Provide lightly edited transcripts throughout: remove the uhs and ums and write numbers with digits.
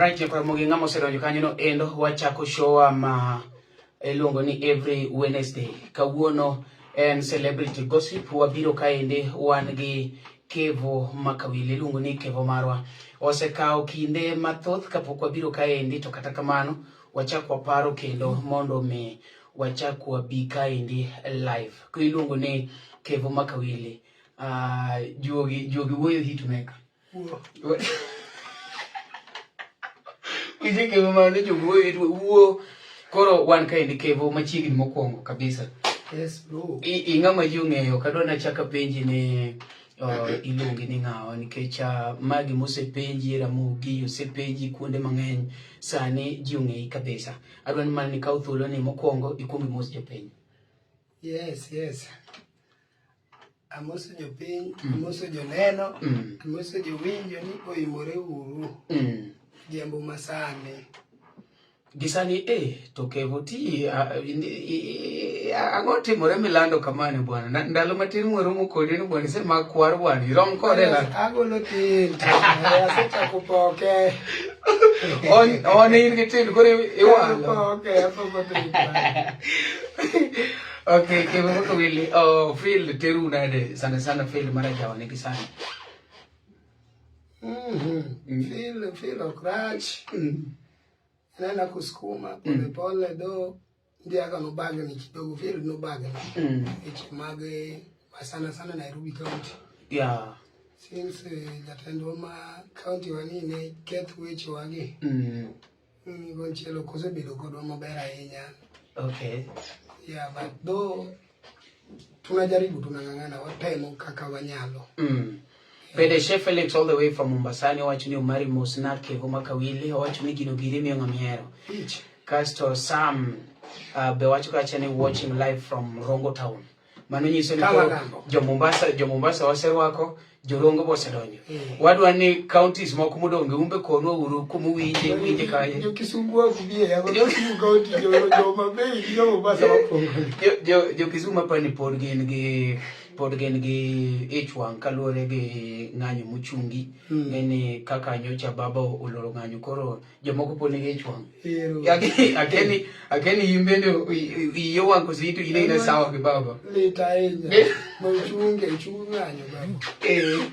Right, Jaramogi ng'ama osedonjo kanyo no endo wachako showa ma iluongo ni every Wednesday. Kawuono en celebrity gossip, wabiro kaendi wan gi Kevo Makawili, iluongo ni Kevo marwa. Osekawo kinde mathoth kapok wabiro kaendi, to kata kamano wachak waparo kendo mondo mi wachak wabi kaendi live. Ko iluongo ni Kevo Makawili. Juogi juogi wuoyo hit maker. Winje Kevo ma ne jowuoyo it wuo. Koro wan kaendi Kevo machiegni mokwongo kabisa. Yes, bro. I ng'ama ji ong'eyo kadwa nachak apenji ni iluongi ni ng'awa nikech magi mosepenji Ramogi osepenji kuonde mang'eny sani ji ong'eyi kabisa. Adwa ni mana nikaw thuolo ni mokwongo ikuong imos jopiny. Yes. Amoso jopiny, amoso joneno, amoso jowinjo ni oimore uru. Odhiambo masani. Gisani to Kevo ti ang'o timore milando kamano bwana? Ndalo matin mwaromo kodi ni bwana isemak kwar bwana irom kode la. Agolo tin asechako poke. On in gi tin koro iwalo. Poke, apoko tin. Okay, Kevo Makawili, oh, field teru nade sana sana field mar ajawa nigi sani. Feel ok rach. Nena kusukuma pole pole do ndiaga nobagni kidogo field nobagni. Weche mag sana sana Nairobi County. Since jatendwa ma county wa ni ne keth weche wagi. Konchiel ok osebedo kodwa maber ahinya. Okay. Yeah, but though tunajaribu tunang'ang'ana watemo kaka wanyalo. Bende Chef Felix all the way from Mombasani owacho ni Omari mosna Kevo Makawili owacho ni gino giri miyo ng'ama ihero. Ich. Kasto Sam be wacho kacha ni watching live from Rongo Town. Mano nyiso ni koro Kamagambo. jo Mombasa oserwako, jo Rongo be osedonjo. Wadwa ni counties moko modong' umbe konwa uru kuma uwinje, uwinje kanye. Jo Kisumu ok bi e yawa, Kisumu County jo Homa Bay gi jo Mombasa wapogo. Jo Kisumu apani pod gin gi pod gin gi ich wang' kaluwore gi ng'anyo mochungi. Ng'eni kaka nyocha baba oloro ng'anyo koro jomoko pod nigi ich wang'. Ero. Akeni in bende iyi owang' koso in to in aina sawa gi baba. Lit ahinya. Mochunge, chung ng'anyo baba.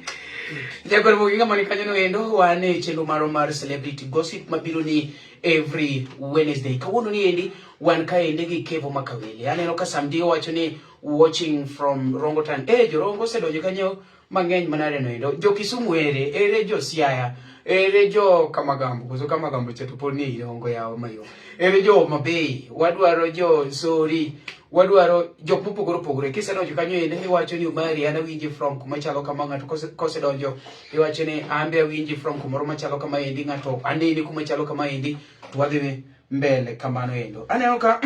Jakwar mogi ng'ama ni kanyo no endo wan e chenro marwa mar celebrity gossip mabiro ni every Wednesday. Kawuono ni endi wan kaendi gi Kevo Makawili. Aneno ka Samdi owacho ni watching from Rongo Town. Jorongo osedonjo kanyo mang'eny manade no endo. Jo Kisumu ere, ere jo Siaya, ere jo Kamagambo, koso Kamagambo cha to pod ni Rongo yawa mayo. Ere jo Homa Bay, wadwaro jo Sori, wadwaro jok mopogore opogore. Kisedonjo kanyo endo iwacho ni Omari an awinji from kuma chalo kama, ng'ato kosedonjo iwacho ni an be awinji from kumoro machalo kama endi, ng'ato aneni kuma chalo kama endi, to wadhi mbele kamano endo. Aneno ka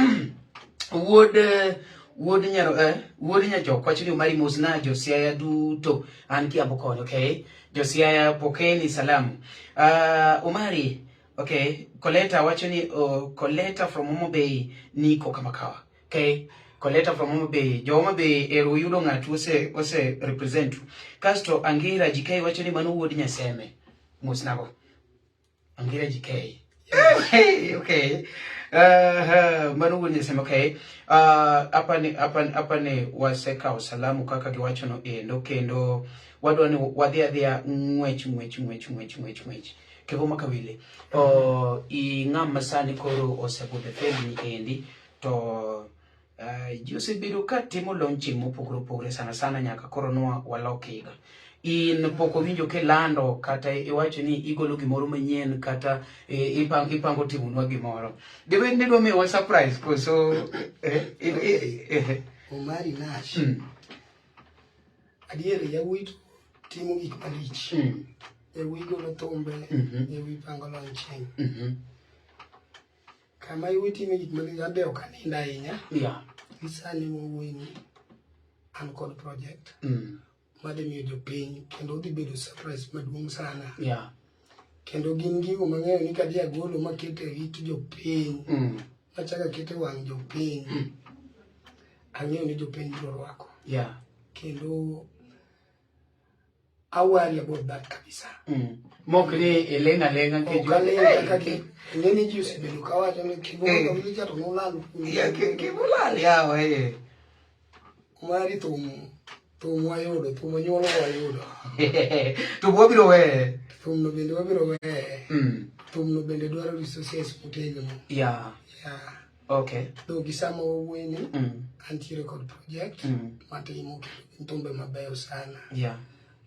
wuod nyaro wuod nyajok wacho ni Omari mosna jo Siaya duto, an Kiambu koni. Okay, jo Siaya pokeni salamu. Omari, okay, Koleta wacho ni Koleta from Homa Bay niko kama kawa. Okay, Koleta from Homa Bay, jo Homa Bay ero yudo ng'atu ose represent. Kasto Angira JK wacho ni mano wuod Nyaseme, mosnago. Angira JK. Hey, okay. Mano wuod Nyaseme, okay. Apa ni wasekawo salamu kaka giwacho no endo, kendo wadwa ni wadhi adhiya ng'wech ng'wech ng'wech ng'wech ng'wech ng'wech. Kevo Makawili, i ng'ama sani koro osebudho e field ni endi to ji osebedo ka timo launching mopogore opogore sana sana nyaka koro nwa walok higa. In pok owinjo kilando kata iwacho ni igolo gimoro manyien kata ipango timonwa gimoro. Dibed ni idwa miyowa surprise koso Omari Nash. Adier yawuoyi timo gik malich. Yawuoyi golo thumbe, yawuoyi pango launching. Kama yawuoyi timo gik malich, an be ok anind ahinya. Gi sani mawuoyi ni an kod project madhi miyo jopiny kendo odhi bedo surprise maduong' sana. Kendo gin gigo mang'eyo ni kadhi agolo maketo e it jopiny, machako aketo e wang' jopiny, ang'eyo ni jopiny biro rwako. Kendo I worry about that kabisa. Mok ni iling' aling'a Ok aling' kaka ing'e ni ji osebedo kawacho ni Kevo Makawili cha to nolal. Yeah, Kevo lal yawa eh. Mari thum thum wayudo, thum onyuolo wayudo. To wabiro weye. Thum no bende wabiro weye. Thum no bende dwaro resources motegno. Yeah. Though gi sama wawuoyeni, antiere kod project matimo kendo gin thumbe mabeyo sana.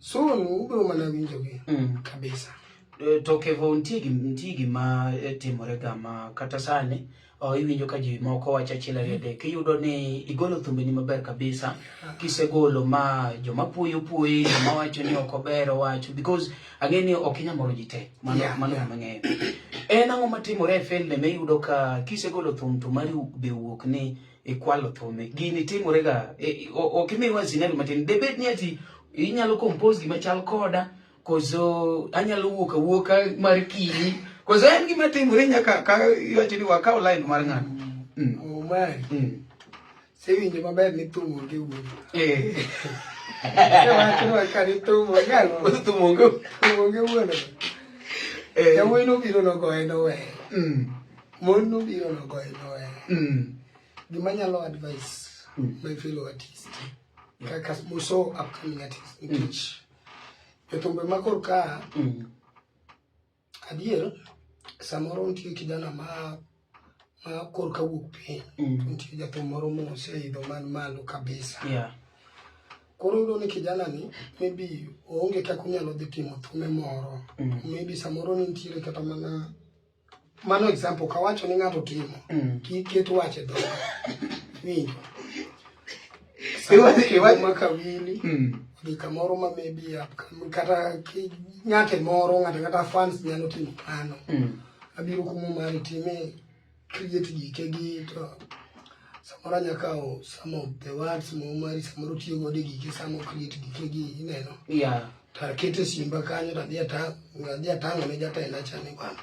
Soon ubiro mana winjogi kabisa. To Kevo nitie gima timore ga ma kata sani iwinjo ka ji moko wacho achiel ariyo adek. Iyudo ni igolo thumbeni maber kabisa. Kisegolo ma joma puoyo puoyi, joma wacho ni ok ober owacho because ang'e ni ok inyal moro ji te. Mano mano gima ang'eyo. En ang'o matimore e field miyudo ka kisegolo thum to mari be owuok ni ikwalo thume. Gini timore ga ok imiwa scenario matin. Debed ni ati inyalo compose gima chal koda koso anyalo wuok awuoka mar kinyi koso en gima timore nyaka ka iwacho ni wakaw line mar ng'ato. Omari. Sewinjo maber ni thum onge wuon. Sewacho ka ni thum onge ang'o? Thum onge. Thum onge wuon. Jawuoyi nobiro nogoye noweye. Mon nobiro nogoye noweye. Gima anyalo advice my fellow artist kaka muso upcoming artist nikech jothumbe ma kor ka adier samoro nitie kijana ma kor ka wuok piny to nitie jathum moro moseidho man malo kabisa. Koro iyudo ni kijana ni maybe oonge kaka onyalo dhi timo thume moro. Maybe samoro ne nitiere kata mana mano example kawacho ni ng'ato timo kik ket wach e dhoga. Winjo. Samoro Makawili odhi kamoro ma maybe upcoming kata ng'ate moro ng'ate kata fans nyalo timo mano. Abiro kumo mari time create gike gi to samoro anya kawo some of the words mo mari samoro tiyo godo e gike sama create gike gi ineno. To akete simba kanyo to adhi atang'o ne jatenda cha ni bwana.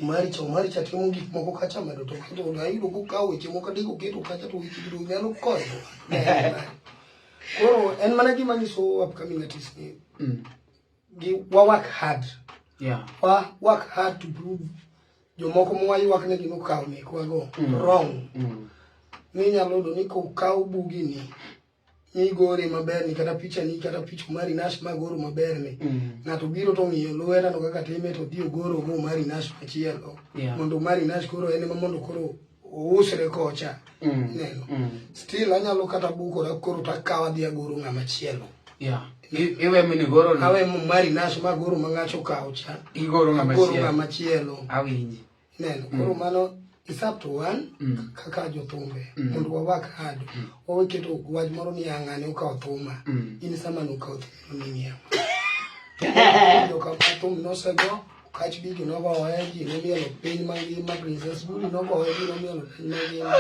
Omari cha Omari cha timo gik moko kacha medo to keto ayudo kokawo weche moko adek oketo kacha to weche gi nyalo konyo. Koro en mana gima nyiso upcoming artist ni gi wa work hard. Wa work hard to prove jomoko mwaywak ne gi nokawo mekwago wrong. Ni inyalo yudo ni kokaw bugi ni migore maber ni kata picha ni kata picha Omari Nash magoro maber ni ng'ato biro to ng'iyo lweta no kaka time to dhi ogoro go Omari Nash machielo mondo Omari Nash koro en ema mondo koro ousre kocha. Neno. Still anyalo kata bukora koro takawo adhi agoro ng'ama chielo. Iwe mini goro no. Awe Omari Nash magoro ma ng'acho okawo cha. Igoro ng'ama Agoro chielo. ng'ama chielo. Awinji. Neno. Koro mano it's up to one kaka jothumbe mondo wa work hard. Wawe keto wach moro ni ng'ane okawo thuma. In sama nokawo thum ni ng'iewo. Joka thum nosego Kach Bigi nogoye ji nomielo piny mangima, Princess Budi nogoye ji nomielo piny mangima.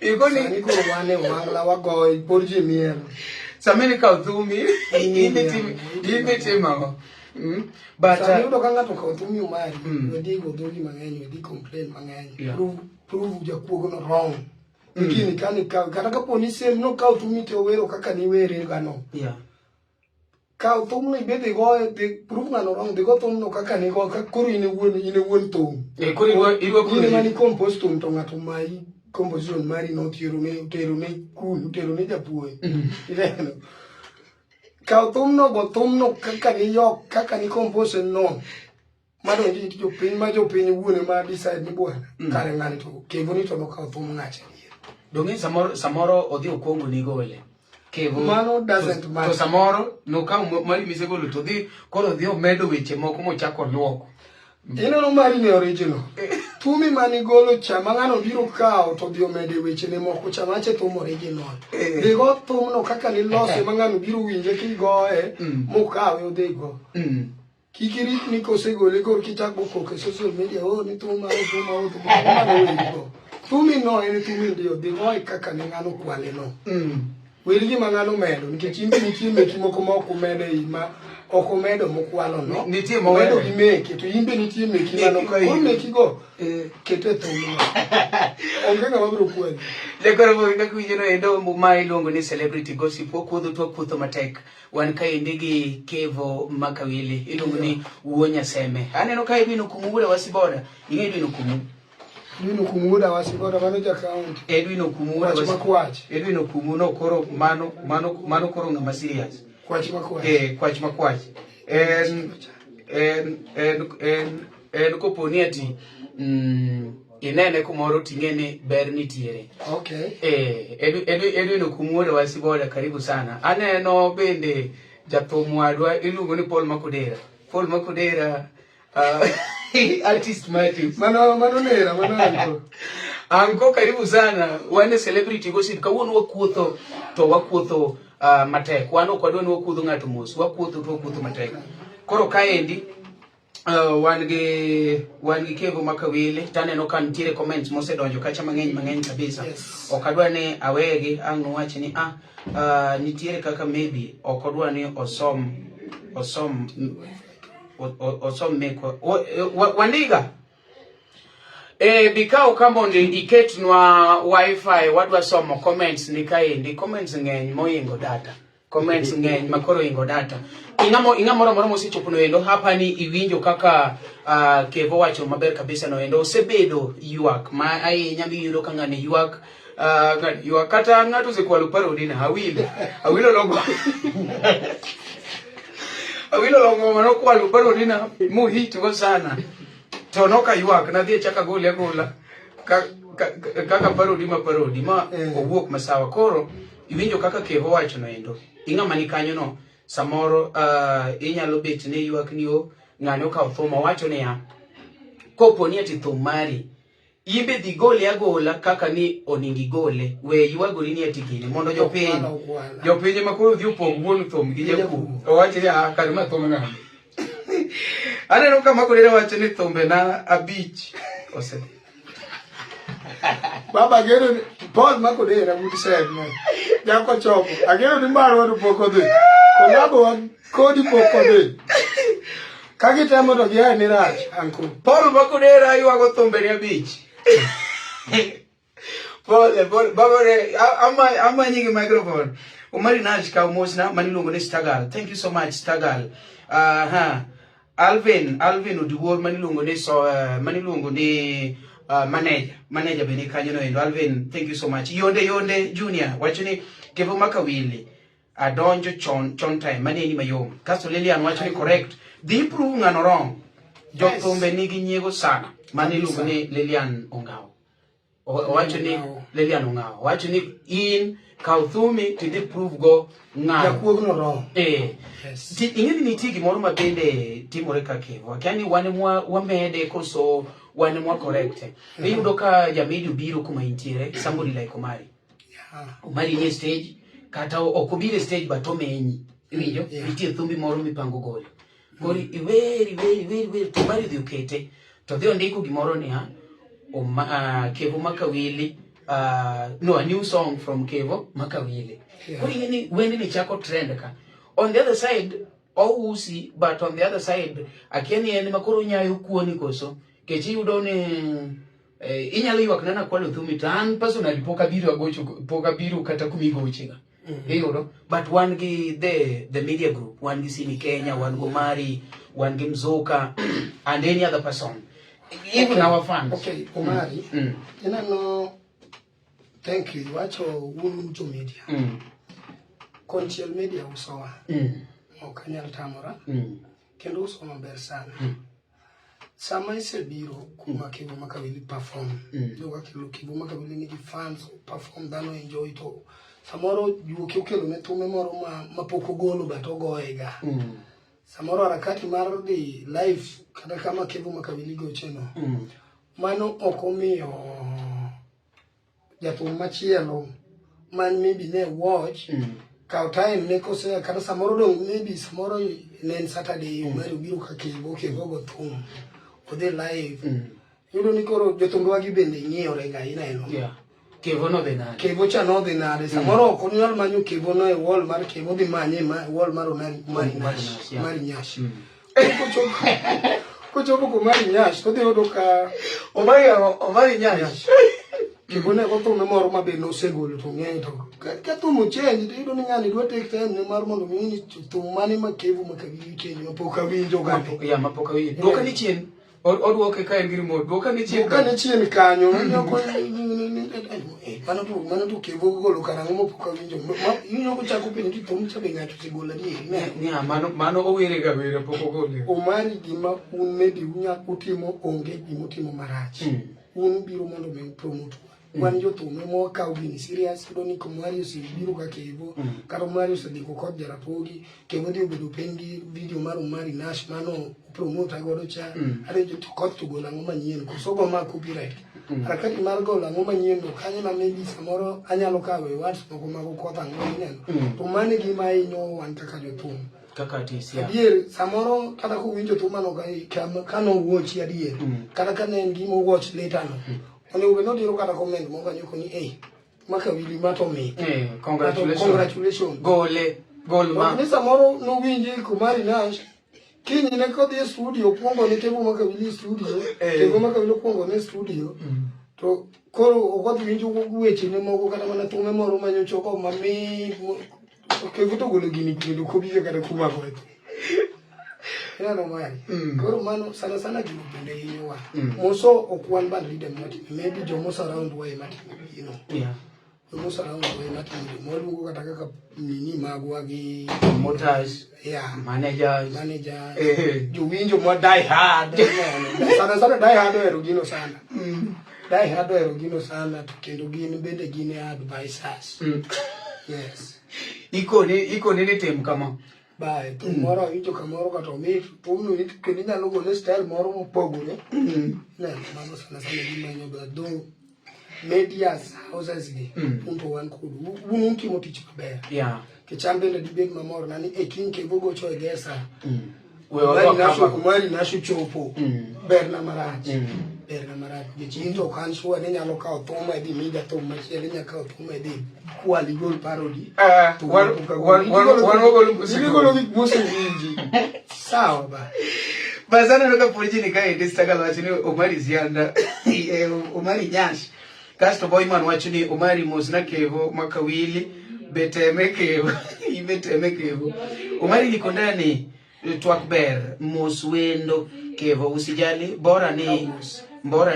Igoni Sani koro wan e ohangla wagoye pod ji mielo. Sama ikawo thumi in itimo ang'o? But Sani yudo ka ng'ato okawo thumi Omari, wedhi go dhogi mang'eny, wedhi complain mang'eny. Prove jakuogo no wrong. Lakini kani kata kapo ni same nokawo thumi to owero kaka niwere gano. Kaw thumno ibed igoye, dhi prove ng'ano wrong, dhi go thumno kaka nigo, koro in e wuon, in e wuon thum. Koro irwako In ema ni compose thum to ng'ato mayi composition mari no otero ne kun, otero ne japuonj. Ineno? Kaw thumno, go thumno kaka niyok, kaka ni compose no. Madonji to jopiny ma jopiny wuon ema decide ni bwana, kare ng'ani to Kevo ni to nokawo thum ng'acha. Donge samoro odhi okwongo ni gole. Kevo. Mano doesn't matter. To samoro nokawo mari misegolo to dhi koro odhi omedo weche moko mochako luoko. Ineno mari ne original. Thumi mane igolo cha ma ng'ano biro kawo to dhi omede wechene moko cha mache thum original. Dhi go thumno kaka nilose ma ng'ano biro winje kigoye mokawe odhi go. Kik irit ni kosegole koro kichak go koko e social media, oh ni thuma, oh thuma, oh thuma, thuma no weri go. Thumi no en thumi ndio dhi goye kaka ne ng'ano kwale no. Wer gima ng'ano medo nikech in be nitie meki moko ma ok omedo ei ma ok omedo mokwalo no. Nitie mowedo. Omedo gi meke to in be nitie meki mano Meki go koro meki go kete thumno. Onge ng'ama biro kwali. Jakoro bogi kaka winjo no endo ma iluongo ni celebrity gossip wakuodho to wakuotho matek. Wan kaendi gi Kevo Makawili iluongo ni Wuo Nyaseme. Aneno ka Edwin Okumu wuoda Wasiboda. Ing'e Edwin Okumu? Edwin Okumu wuoda Wasiboda mano ja county. Edwin Okumu wuoda Kwach makwach. Edwin Okumu no koro mano mano mano koro ng'ama serious. Kwach makwach. Eh, kwach makwach. En en en en en kopo ni ati inene kumoro ting'e ni ber nitiere. Okay. Eh, Edwin Okumu wuoda Wasiboda karibu sana. Aneno bende jathum wadwa iluongo ni Paul Makodera. Paul Makodera artist Martin. Mano mano nera mano anko. Anko karibu sana. Wan e celebrity gossip kawuono wakuotho to wakuotho matek. Wan ok wadwa ni wakuodho ng'ato mos. Wakuotho to wakuotho matek. Koro kaendi wan gi Kevo Makawili taneno ka nitiere comments mosedonjo kacha mang'eny mang'eny kabisa. Yes. Ok adwa ni awegi ang' nuwach ni nitiere kaka maybe ok odwa ni osom osom osom mekwa Wandiga bikaw ka mondo iketnwa wifi wadwa somo comments ni kaendi. Comments ng'eny moingo data. Comments ng'eny makoro ingo data. Ing'amo moro moro mosechopo no endo hapa ni iwinjo kaka Kevo wacho maber kabisa no endo osebedo ywak ma ahinya miyudo ka ng'ani ywak ng'ani ywak kata ng'ato osekwalo parodi na Awilo Awilo logo Awilo logo mano kwalo parodi na mohit go sana to noka ywak nadhi achaka gole agola kaka parodi ma parodi ma owuok masawa. Koro iwinjo kaka Kevo wacho no endo ing'ama ni kanyo no samoro inyalo bet ni ywak ni o ng'ani okawo thum owacho niya kopo ni ati thum mari imbe dhi gole agola kaka ni oningo igole we ywagori ni ati gini mondo jopiny jopiny ma koro dhi opog wuon thum gi jakuo owacho ni kar ma thum ng'ani. Aneno ka Makodera wacho ni thumbe na 5 osedhi. Baba ageno ni Paul Makodera would said no. Jako chopo. Ageno ni marwa to pok odhi. Kolabo wa kodi pok odhi. Ka gitemo to gia ni rach, uncle. Paul Makodera ywago thumbe ni 5. Pole, pole, baba re, ama nyigi microphone. Omari Nash ka mosna mani luongo ni Stagal. Thank you so much Stagal. Alvin, Alvin Oduor mani luongo ni so mani luongo ni manager, manager bende kanyo no endo. Alvin, thank you so much. Yonde Yonde Junior wacho ni Kevo Makawili adonjo chon chon time mani eni mayom. Kasto Lilian wacho ni correct. Dhi prove ng'ano wrong. Jothumbe nigi nyiego sana. Mani luongo ni Lilian Ongao. Owacho ni Lilian Ongao. Owacho ni in kaw thumi to idhi prove go ng'ano. Jakuogno wrong. Yes. Ing'e ni nitie gimoro ma bende timore ka Kevo. Akia ni wan mwa wamede koso wan mwa correct. Iyudo ka jamedia obiro kuma intiere, somebody like Omari. Omari nie stage kata ok obiro e stage but omenyi. Iwinjo? Nitie thumbi moro mipango golo. Koro iwer iwer iwer iwer to Omari odhi okete. To dhi ondiko gimoro niya, Kevo Makawili, no, a new song from Kevo Makawili. Koro ing'e ni wendni chako trend ka. On the other side, ousi, but on the other side, akia ni en ma koro nyayo kuoni koso. Kech iyudo ni inyalo ywak nana kwalo thumi to an personally pok abiro agocho, pok abiro kata kuma igochega. Iyudo? But wan gi the media group, wan gi Simi Kenya, wan gi Omari, wan gi Mzuka, and any other person. Even our fans. Okay, Omari. Ineno, thank you. Iwacho un jo media. Konchiel media usowa. Ok anyal tamora. Kendo usowa maber sana. Sama isebiro kuma Kevo Makawili perform. Joka Kevo Makawili nigi fans, perform, dhano enjoy to samoro juoki okelo ne thume moro ma pok ogolo but ogoye ga. Samoro harakati mar dhi live kata kama Kevo Makawili goche no. Mano ok omiyo jathum machielo man maybe ne watch kaw time ne kose kata samoro dong maybe samoro ne en Saturday Omari obiro ka Kevo, Kevo go thum odhi live. Iyudo ni koro jothumbewa gi bende ng'iyore ga ineno. Kevo no dhi nade? Kevo cha no dhi nade? Samoro ok onyal manyo Kevo no e wall mar Kevo, odhi manye e wall mar Omari, Omari Nash, Omari Nyash. Kochopo ko Omari Nyash, to odhi yudo ka Omari, Omari Nyash. Kevo ne go thume moro ma be nosegolo to ng'eny to ka thum ochange to iyudo ni ng'ani dwa take time ne mar mondo mi ni thum mane ma Kevo ma Kawili change ma pok awinjo ga. Ya ma pok awinjo. Dwoka ni chien. Odwoke ka en gi remote. Dwoka ni chien. Dwoka ni chien kanyo. Mano to mano to Kevo golo karang'o ma pok awinjo. Iwinjo kochako penjo ni thum cha be ng'ato osegolo adieri. Niya mano mano owere ga were pok ogole. Omari gima un maybe unya utimo onge gima utimo marach. Un ubiro mondo mi upromote wa. Wan jothum ema wakawo gini serious. Iyudo ni Omari osebiro ka Kevo, kata Omari osedhi koth Jarapogi, Kevo odhi obedo piny gi video mar Omari Nash mano promote godo cha. Arenjo to koth to golo ang'o manyien, koso go ma copyright. Harakati mar golo ang'o manyien no kanyo na maybe samoro anyalo kawo e words moko mag koth ang'o mineno. To mano e gima hinyo wan kaka jothum. Kaka artist, yeah. Adier, samoro kata kowinjo thumano ka nowuochi adier, kata ka ne en gima owuoch later no, onego bed ni odiro kata comment moko kanyo koni, eh, ma Kawili ma to mit. Eh, congratulations. Congratulations. Gole, gol ma. Ni samoro nowinje Kumari Nash, kinyne kodhi e studio, okuongo ne Kevo ma Kawili e studio, Kevo ma Kawili okuongo ne studio, to koro ok odhi winjo wechene moko kata mana thume moro manyocha ogo mamit. Kevo to golo gini kendo kobiro kata kuma goyo. Ineno mari. Koro mano sana sana gino bende hinyowa. Moso ok wan band leader matime. Maybe jomo surround wa ema timo gino. Jomo surround wa ema timo gino. Waluongo kata kaka nini magwa gi Promoters, yeah. managers. Manager. Eh. Jowinjo ma die hard. Sana sana die hard ohero gino sana. Die hard ohero gino sana to kendo gin bende gin e advisors. Yes. Ikoni ikoni ni tim kama. Bae, thum moro awinjo kamoro kata omit, thumno kendo inyalo gole style moro mopogore. Ne, mano sana sana gima hinyo ga though media houses gi un to wan kodu. Un utimo tich maber. Nikech an bende dibed mamor na ni e kiny Kevo gocho e Gesa. We orwak kamba. Omari Nash ochopo. Berna marach. Berna marach. Nikech in to ok an sure ni inyalo kawo thum idhi mi jathum machielo, inyalo kawo thum idhi kwal igol parody. Eh, wan wagolo mosegol. Igolo gik mosewinji. Sawa ba. Bas aneno ka pod ji ni kaendi Stagal wacho ni Omari Zianda, eh, Omari Nyash. Kasto Boyman wacho ni Omari mosna Kevo Makawili, beteme Kevo, ibeteme Kevo. Omari Likondani twak ber, mos wendo Kevo usijali, bora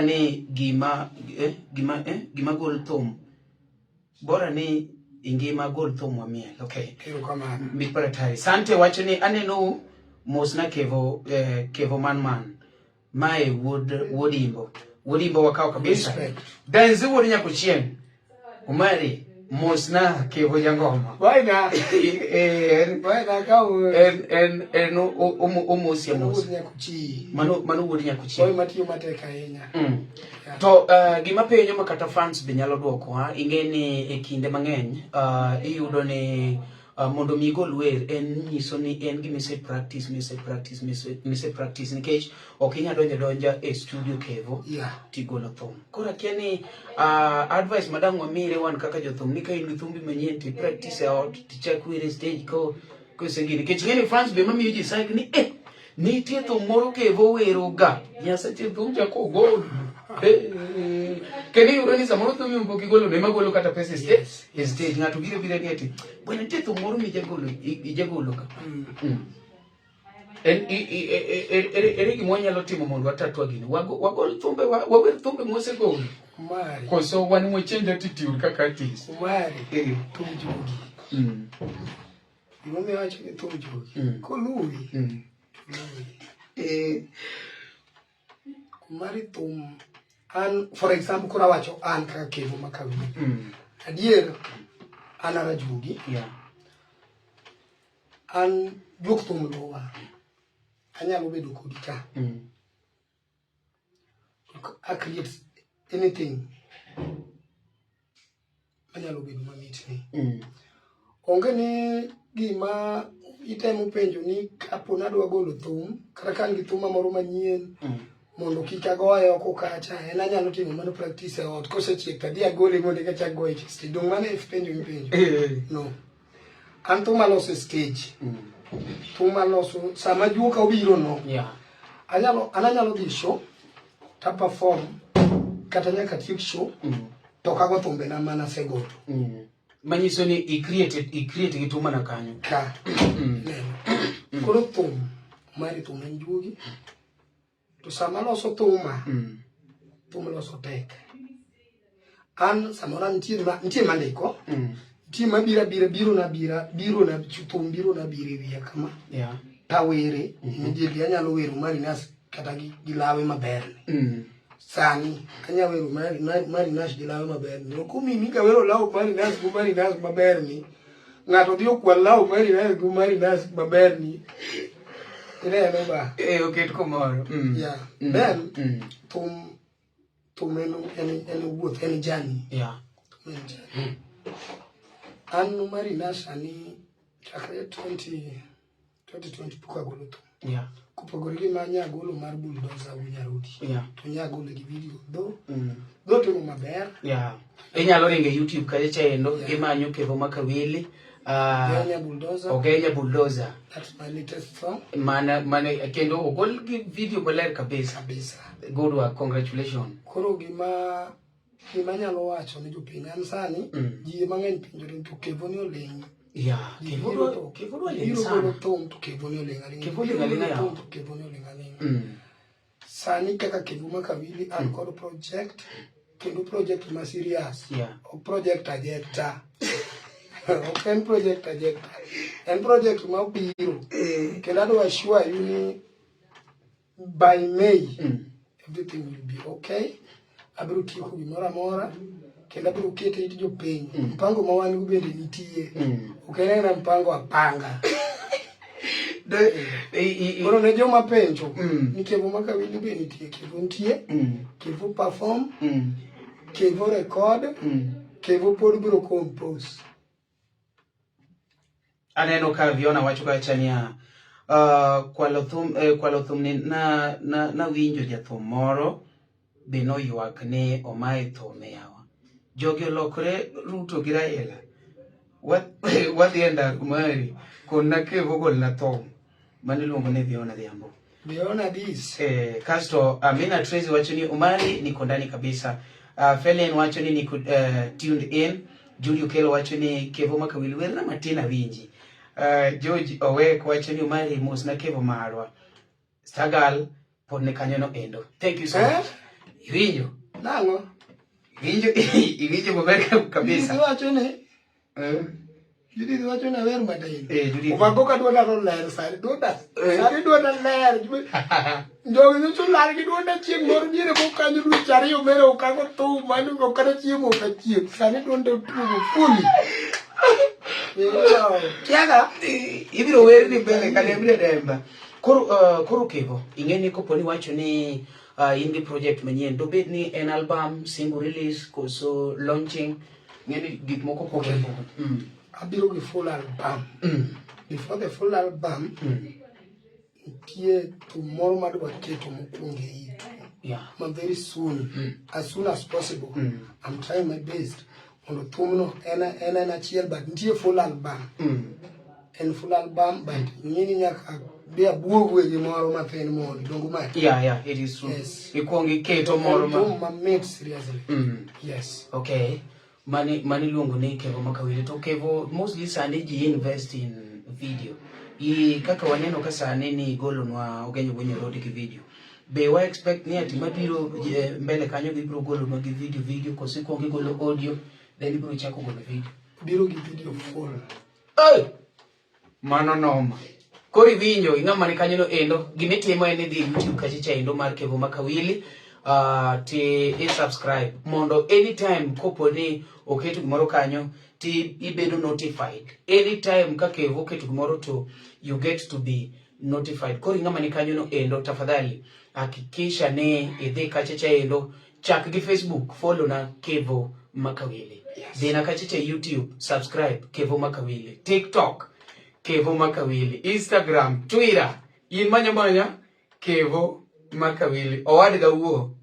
ni gima eh, gima eh, gima gol thum. Bora ni ingima gol thum wamiel. Okay. Erokamano. Mit paratari. Sante wacho ni aneno mosna Kevo eh, Kevo man man. Mae wuod wuod Imbo. Wuod Imbo wakawo kabisa. Respect. Denzi wuod Nyakuchieng. Omari mosna Kevo Jangoma. Waina. En Waina ka en en en omosi wuod amosa. Nyakuchi. Mano mano wuod Boy Nyakuchieng. matiyo matek ahinya. Yeah. To gima penjo ma kata fans be nyalo dwoko ha ing'e ni e kinde mang'eny iyudo ni mondo mi igol wer en nyiso ni en gima ise practice mise practice mise, mise practice nikech ok inyal donjo donja e studio Kevo tigolo thum. Koro akia ni advice madang' wamire wan kaka jothum ni ka in gi thumbi manyien ti practice e ot tichak wer e stage ko kosegini nikech ing'e ni fans be mamiyo ji psych ni eh nitie thum moro Kevo wero ga Nyasache thum cha kogol eh, kendo iyudo ni samoro thum pok igolo no ema golo kata pesa e stage e stage ng'ato biro biro ni ati bwana nitie thum moro mijagolo ijagolo ka En ere gima wanyalo timo mondo watatwa gini wagol thumbe wawer thumbe mwasegolo Omari. koso wan we change attitude kaka artist. Omari. Eh. Thum juogi. Gimomiyo awacho ni thum juogi. Koluwi. Toluwi. Eh. Omari thum an for example koro awacho an kaka Kevo Makawili. Adier an arajuogi. An juok thum luwa. Anyalo bedo kodi ka. I create anything manyalo bedo mamit ni. Onge ni gima itemo penjo ni kapo nadwa golo thum kata ka an gi thuma moro manyien mondo kik agoye oko kacha en anyalo timo mana practice e ot kosechiek to adhi agole mondo eka achak goye e stage. Dong' mano e penjo mipenjo. No. An thum aloso e stage. Thum aloso sama juoka obiro no. Anyalo an anyalo dhi show ta perform kata nyaka tiek show. To kago thumbe na mana segoto. Manyiso ni i create gi thum mana kanyo. Ka. Neno. Koro thum mari, thum en juogi. To sama loso thuma, thum loso tek. An samoro nitie mandiko, nitie mabiro abira, biro na bira, biro na thum, biro na biro e wiya kama. Tawere, immediately anyalo wero Marinas kata gi lawe maber. Sani anya wero Marinas gi lawe maber ni. Ok omini ka wero law Marinas go Marinas maber ni. Ng'ato dhi okwal law Marinas go Marinas maber ni. Ineno ba? Eh, oket kumoro. Yeah. Then thum en wuoth, en journey. Thum en journey. An Marinas sani chakre 20 2020 pok agolo thum. Kopogore gi ma nya golo mar Bulldozer Wunyarodi. To nya golo gi video dho timo maber. Yeah. Inyalo ringo e YouTube kacha chaendo imanyo Kevo Makawili. Ogenya Bulldozer. Ogenya Bulldozer. That's my latest song. Mana kendo ogol gi video maler kabisa. Kabisa. Good work, congratulations. Koro gima anyalo wacho ne jopiny an sani, ji mang'eny penjore ni to Kevo ni oling'. Ji Kevo biro Kevo dwa ling' biro sana. Golo thum to Kevo ni oling' aling'. Kevo oling' aling'a Biro golo yawa. thum to Kevo ni oling' aling'. Sani kaka Kevo Makawili an kod project, kendo project ma serious. Ok project ajekta. Ok en project ajekta. En project ma obiro. Kendo adwa assure you ni by May everything will be okay. Abiro tieko gimoro amora kendo abiro kete it jopiny. Mpango ma wan go bende nitie. Ok en ena mpango apanga. Koro ne joma penjo ni Kevo Makawili be nitie, Kevo nitie, Kevo perform, Kevo record, Kevo pod biro compose. Aneno ka Viona wacho kacha niya, kwalo thum ni na winjo jathum moro be noywak ni omaye thum e yawa. Jogi olokore Ruto gi Raila. Wadhi e ndaro mari, konna Kevo golna thum. Mano iluongo ni Viona Dhiambo. Viona this. Kasto Amina Tracy wacho ni Omari niko ndani kabisa. Felen wacho ni niko tuned in. Julio Kelo wacho ni Kevo Makawili werna matin awinji. George Owek wacho ni Omari mos na Kevo marwa. Stagal pod ne kanyo no endo. Thank you so Eh? much. Iwinjo? Nang'o? Iwinjo maber kabisa. Judith wacho ni Judith wacho ni awer matin. Judith. Omako ka duonda to ler sani duonda. Eh. Sani duonda ler. Jogi nyocha olal gi duonda chieng' moro diere moko kanyo dweche ariyo mere ok ago thum mano ok kata chiemo ok achiem. Sani duonda otuogo fully. Tiaga, ibiro werni mbele kadembe demba. Koro Kevo, ing'e ni kopo ni wacho ni in gi project manyien, dobed ni en album, single release, koso launching, ing'e ni gik moko pogore pogore. Abiro gi full album. Before the full album, nitie thum moro madwa keto mokwongo e itu. Ma very soon, as soon as possible, I'm trying my best mondo thumno en achiel, but nitie full album. En full album, but ing'e ni nyaka be abuogu e gimoro mathin mondo dongo ma. Yeah, it is true. Yes. Ikwongo iketo moro En ma. thum mamit seriously. Yes. Okay. Mani iluongo ni Kevo Makawili. To Kevo, mostly sani ji invest in video. I kaka waneno ka sani ni golonwa Ogenyo Gwenya Road gi video. Be wa expect ni ati mabiro mbele kanyo gibiro golonwa gi video koso ikwongo igolo audio then ibiro chako golo video? Biro gi video full. Hey! Mano noma. Koro iwinjo ing'ama ni kanyo no endo, gimitimo en ni dhi YouTube kacha cha endo mar Kevo Makawili, ti i subscribe mondo anytime kopo ni oketo gimoro kanyo ti ibedo notified. Anytime ka Kevo oketo gimoro to you get to be notified. Koro ing'ama ni kanyo no endo, tafadhali hakikisha ni idhi kacha cha endo, chak gi Facebook, follow na Kevo Makawili. Yes. Dhi na kacha cha YouTube, subscribe Kevo Makawili. TikTok Kevo Makawili, Instagram, Twitter, in manyo manya Kevo Makawili. Owadga wuo.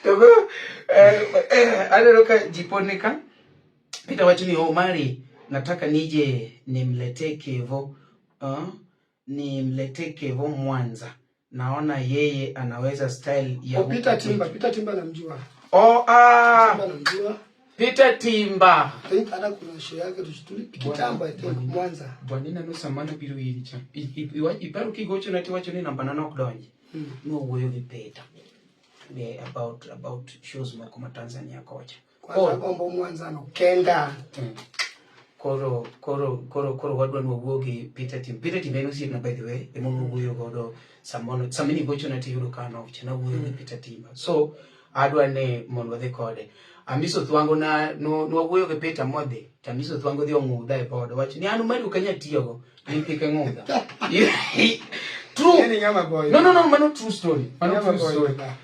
To go aneno ka ji pod ni ka. Peter wacho ni Omari, nataka nije nimletee Kevo, nimletee Kevo Mwanza. Naona yeye anaweza style ya Oh, Peter huku Timba, kwetu. Peter Timba namjua. Oh, ah. Timba namjua. Peter Timba. I think hata kuna show yake kitambo, I think Mwanza. Bwana ineno sama nabiro iri cha. Iparo kigochona tiwacho ni nambana nok donji. Nowuoyo gi Peter. Yeah, about shows moko ma Tanzania kocha. Kwanza gombo Mwanza no kenda. Koro wadwa ni wawuo gi Peter Tim. Peter Tim en osiepna, by the way, ema wawuoyo godo samoro samini gochona tiyudo ka an off cha nawuoyo gi Peter Timba. So adwa ni mondo wadhi kode. Amiso Thwango na no nwawuoyo gi Peter modhi to Amiso Thwango dhi ong'udha e bodo wacho ni an Umari ok anyal tiyogo in kik ing'udha. True. Yani ng'ama boy. No, mano true story. Mano Ng'ama true boy story. ba.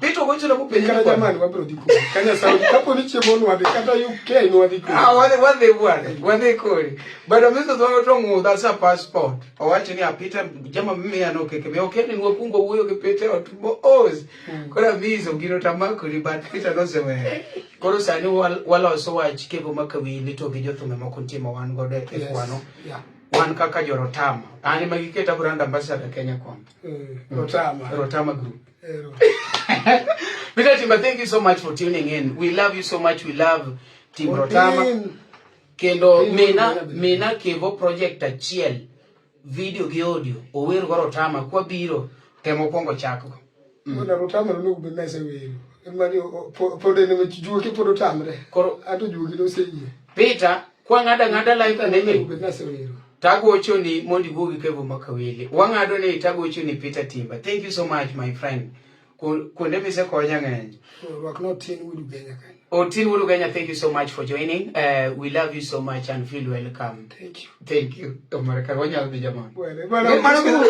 Peter ogochona mopenja Kata ni jamani wabiro dhi kodi. Kanya Saudi kapo ni chiemo nwadhi kata UK nwadhi kodi. Ah, wadhi bwana, wadhi kodi. But Amiso Thwango to ong'udha sa passport. Owacho ni Peter jama miya no keke. Me ok ni wakungo wuoyo gi Peter ot mo os. Koro Amiso gino tamakori but Peter noseweyo. Koro sani waloso wach Kevo Makawili to gi jothumbe moko nitie ma wan godo e kwano. Yeah. Wan kaka jorotama. An ema giketa brand ambassador Kenya kono. Rotama. Rotama Group. Ero. Peter Timba, thank you so much for tuning in. We love you so much. We love Team Rotama. Otin. Kendo Piny mina moro bende. mina Kevo project achiel video gi audio ower go Rotama kwa biro temo kwongo chako. Bwana Rotama nonego bed nasewero. Mani pod en juogi pod otamre. Koro Anto juogi noseyie. Peter kwa ng'ada ng'ada live Onego nene bed nasewero. tagocho ni mondo iwuo gi Kevo Makawili. Wang'ado ni tagocho ni Peter Timba. Thank you so much, my friend. Kuonde misekonya ng'eny. Rwak no tin wuod Ugenya kanyo. Otin Wuod Ugenya, thank you so much for joining. We love you so much and feel welcome. Thank you. Thank you. Omar kar wanyalo dhi jamani. Bwana bwana.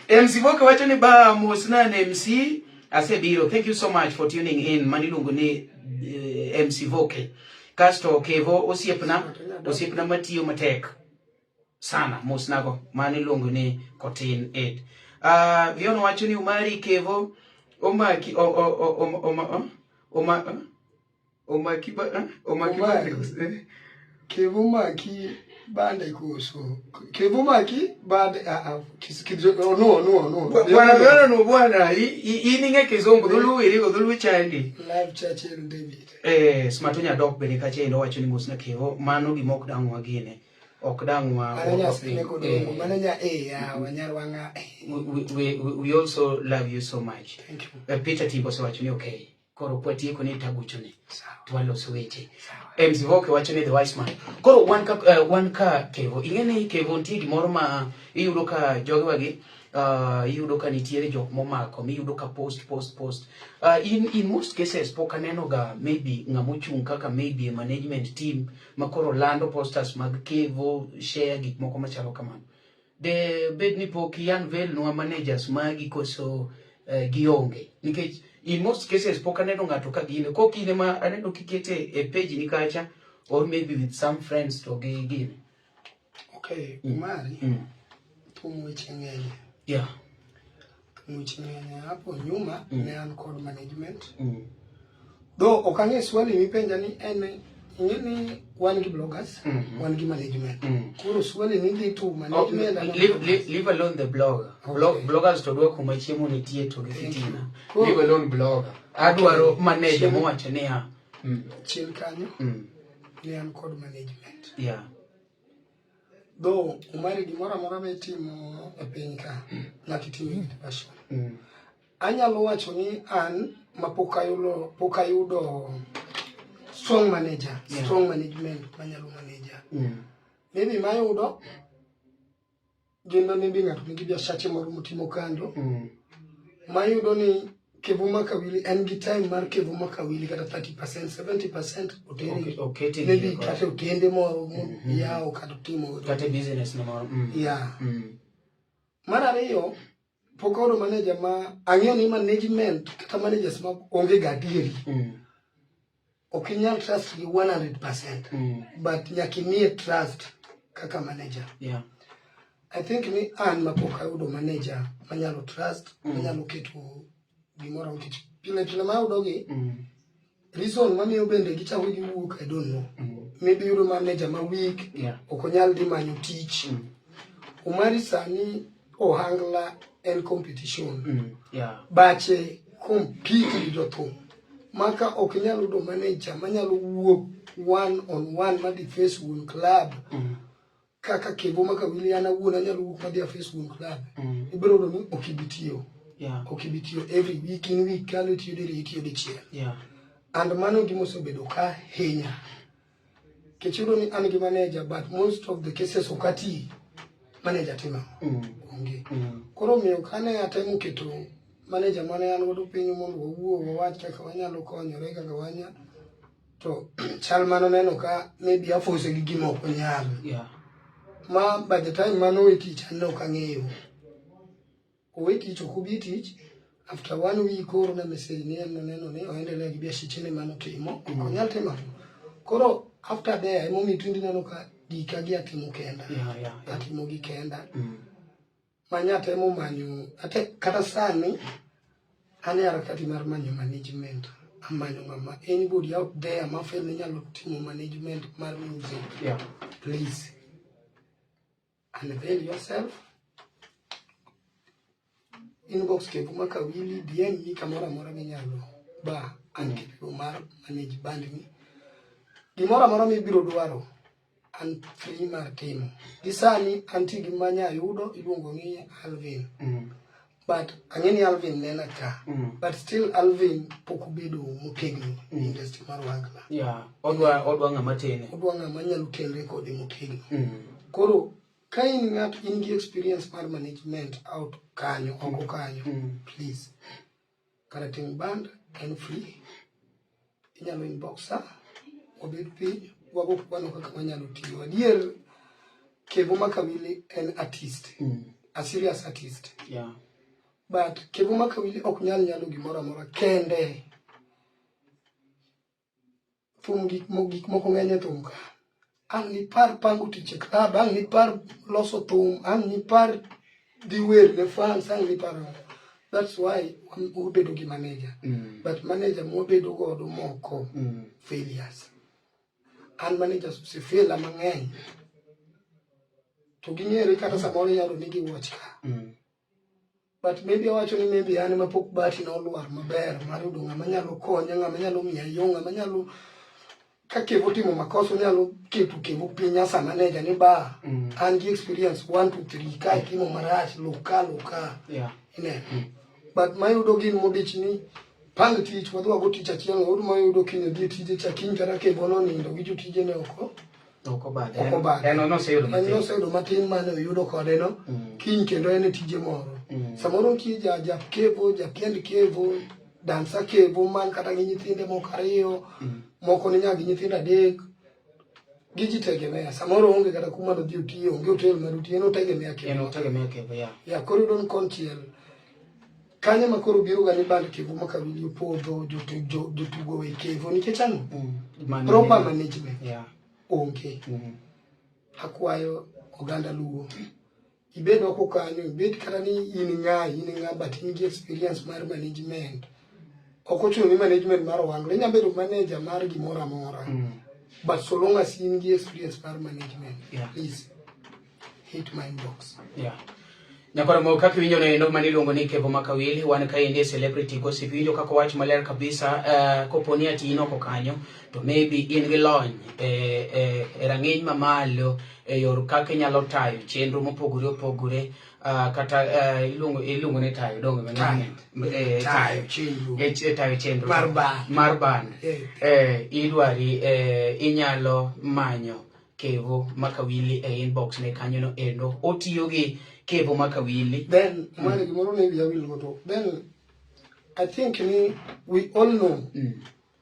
MC Boke wacho ni ba mosna ne MC asebiro. Thank you so much for tuning in. Mani iluongo ni MC Voke. Kasto Kevo osiepna, osiepna matiyo matek sana mosnago. Mani iluongo ni Kotin 8. Vion wacho ni Umari Kevo omaki o o o o o o omaki ba omaki ba Umari. Kevo maki bande kuhusu. Kevo maki bande ah ah no no no. Bwana Vion no bwana in ing'e kizungu dholuo irigo dholuo chandi. Live Churchill David. Smatonya dok bende kacha endo wacho ni mosna Kevo mano gima ok dang' wagine. Ok dang' wa Mano nyathine kodongo. Mano nya yawa nyarwang'a. We also love you so much. Thank you. Peter Timbo osewacho ni okay. Koro kwatieko ni tagocho ni. Sawa. To waloso weche. Sawa. MC Voke wacho ni the wise man. Koro wan ka Kevo, ing'e ni Kevo nitie gimoro ma iyudo ka jogewagi iyudo ka nitiere jok momako miyudo ka post post post. In most cases pok aneno ga maybe ng'ama ochung' kaka maybe a management team ma koro lando posters mag Kevo, share gik moko machalo kamano. De bed ni pok i-unveil nwa managers magi koso gionge. Nikech in most cases pok aneno ng'ato ka gine. Kok in ema aneno kikete e page ni kacha or maybe with some friends to gi gine. Okay, Umari. Thum weche ng'eny. Yeah. Thum weche ng'eny. Hapo nyuma ne an kod management. Though ok ang'e swali mipenja ni en ing'e ni wan gi bloggers, wan gi management. Koro swali ni dhi to management Oh, leave alone the blogger. Okay. Bloggers to dwa kuma chiemo nitie to gi fitina. Koro- Leave alone blogger. Adwaro manager mowacho niya. Chien kanyo ne an kod management. Yeah. Though Umari gimoro amora mitimo e piny ka nyaka itim with passion. Anyalo wacho ni an ma pok ayudo strong manager, strong management manyalo manager. Maybe mayudo gin ma maybe ng'ato nigi biashache moro motimo kando. Mayudo ni Kevo Makawili en gi time mar Kevo Makawili kata 30%, 70% otere. Okete maybe kata otende moro yawo kata otimo. Kata business no moro. Yeah. Mar ariyo, pok ayudo manager ma ang'eyo ni management kata managers ma onge ga adieri. Ok inyal trust gi 100%. But nyaka imiye trust kaka manager. Yeah. I think ni an ma pok ayudo manager manyalo trust, manyalo keto gimoro nikech pile pile ma ayudo gi reason mamiyo bende gichako giwuok I don't know. Maybe yudo manager ma weak, ok onyal dhi manyo tich. Umari sani ohangla en competition. Yeah. Bache compete gi jothum maka ok inyal yudo manager manyalo wuok one on one madhi face wuon club kaka Kevo Makawili an awuon anyalo wuok madhi a face wuon club ibiro yudo ni ok ibi tiyo ok ibi tiyo every week in week kalo itiyo diriyo itiyo dichiel and mano gima osebedo ka hinya nikech iyudo ni an gi manager but most of the cases ok ati manager timo onge koro omiyo kane atemo keto manager mane an godo piny mondo wawuo wawach kaka wanyalo konyore kaka wanya to chal mano neno ka maybe afose gi gima ok onyal ma by the time mano owe tich an ne ok ang'eyo owe tich ok obi tich after one week koro na message ni en noneno ni oendelea gi biashichene manotimo ok onyal timo ang'o koro after there emomiyo tinde ineno ka gika gi atimo kenda atimo gi kenda manya temo manyo ate kata sani an e harakati mar manyo management amanyo ng'ama anybody out there ma feel ni nyalo timo management mar music please unveil yourself inbox Kevo Makawili DM ni kamoro amora minyalo ba an capable mar manage band ni gimoro amora mibiro dwaro an free mar timo gi sani antie gi manya ayudo iluongo ni Alvin but ang'e ni Alvin nena ka but still Alvin pok obedo motegno e industry mar Ohangla Odwa ng'ama tene. Odwa ng'ama nyalo tenre kode motegno. Koro ka in ng'at in gi experience mar management out kanyo oko kanyo please kara ting band en free inyalo inboxa wabed piny wago kwano kaka wanyalo tiyo adier Kevo Makawili en artist a serious artist but Kevo Makawili ok nyal nyalo gimoro amora kende thum gik moko ng'eny e thum ka ang' nipar pango tich e club ang' nipar loso thum ang' nipar dhi wer ne fans ang' nipar that's why wabedo gi manager but manager mwabedo godo moko failures an managers osefela mang'eny to ging'ere kata samoro inyalo ni giwatch ka but maybe awacho ni maybe an ema pok bahati na olwar maber mar yudo ng'ama nyalo konya ng'ama nyalo miya yo ng'ama nyalo ka Kevo timo makosa onyalo keto Kevo piny as a manager ni ba an gi experience 1 2 3 ka itimo marach luka luka ineno but mayudo gin modich ni pang tich wadhi wago tich achiel no mayudo kiny odhi e tije cha kiny kata Kevo nonindo gi jotije ne oko Ok obadhe. Ok obadhe. En noseyudo matin. En noseyudo matin mane oyudo kode no. Kiny kendo en e tije moro. Samoro nitie ja ja Kevo, ja piend Kevo, dansa Kevo man kata gi nyithinde moko ariyo, moko ni nyaka gi nyithindo adek. Gijitegemea. Samoro onge kata kuma dodhi otiye, onge hotel mar otiye, en otegemea Kevo. En otegemea Kevo, yeah. Ya, koro iyudo ni konchiel kanyo ma koro biro ga ni band Kevo Makawili opodho, jotugo we Kevo nikech ang'o? Proper management. Onge. Akwayo oganda Luo ibed oko kanyo, ibed kata ni in ng'a, in ng'a but in gi experience mar management. Ok ochuno ni management mar ohangla, inyalo bedo manager mar gimoro amora. But so long as in gi experience mar management, please hit my inbox. Nyakwara mo kaka iwinjo neno mane iluongo ni Kevo Makawili, wan kaendi e Celebrity Gossip. Iwinjo kaka owach maler kabisa, kopo ni ati in oko kanyo to maybe in gi lony e rang'iny mamalo e yor kaka inyalo tayo chenro mopogore opogore, kata iluongo ni tayo donge management? Tayo chenro. Tayo chenro. Mar band. Mar band. Idwari, inyalo manyo Kevo Makawili e inbox ne kanyo no endo. Otiyo gi Kevo Makawili. Then, mane gimoro ne wiya wil godo. Then, I think ni we all know.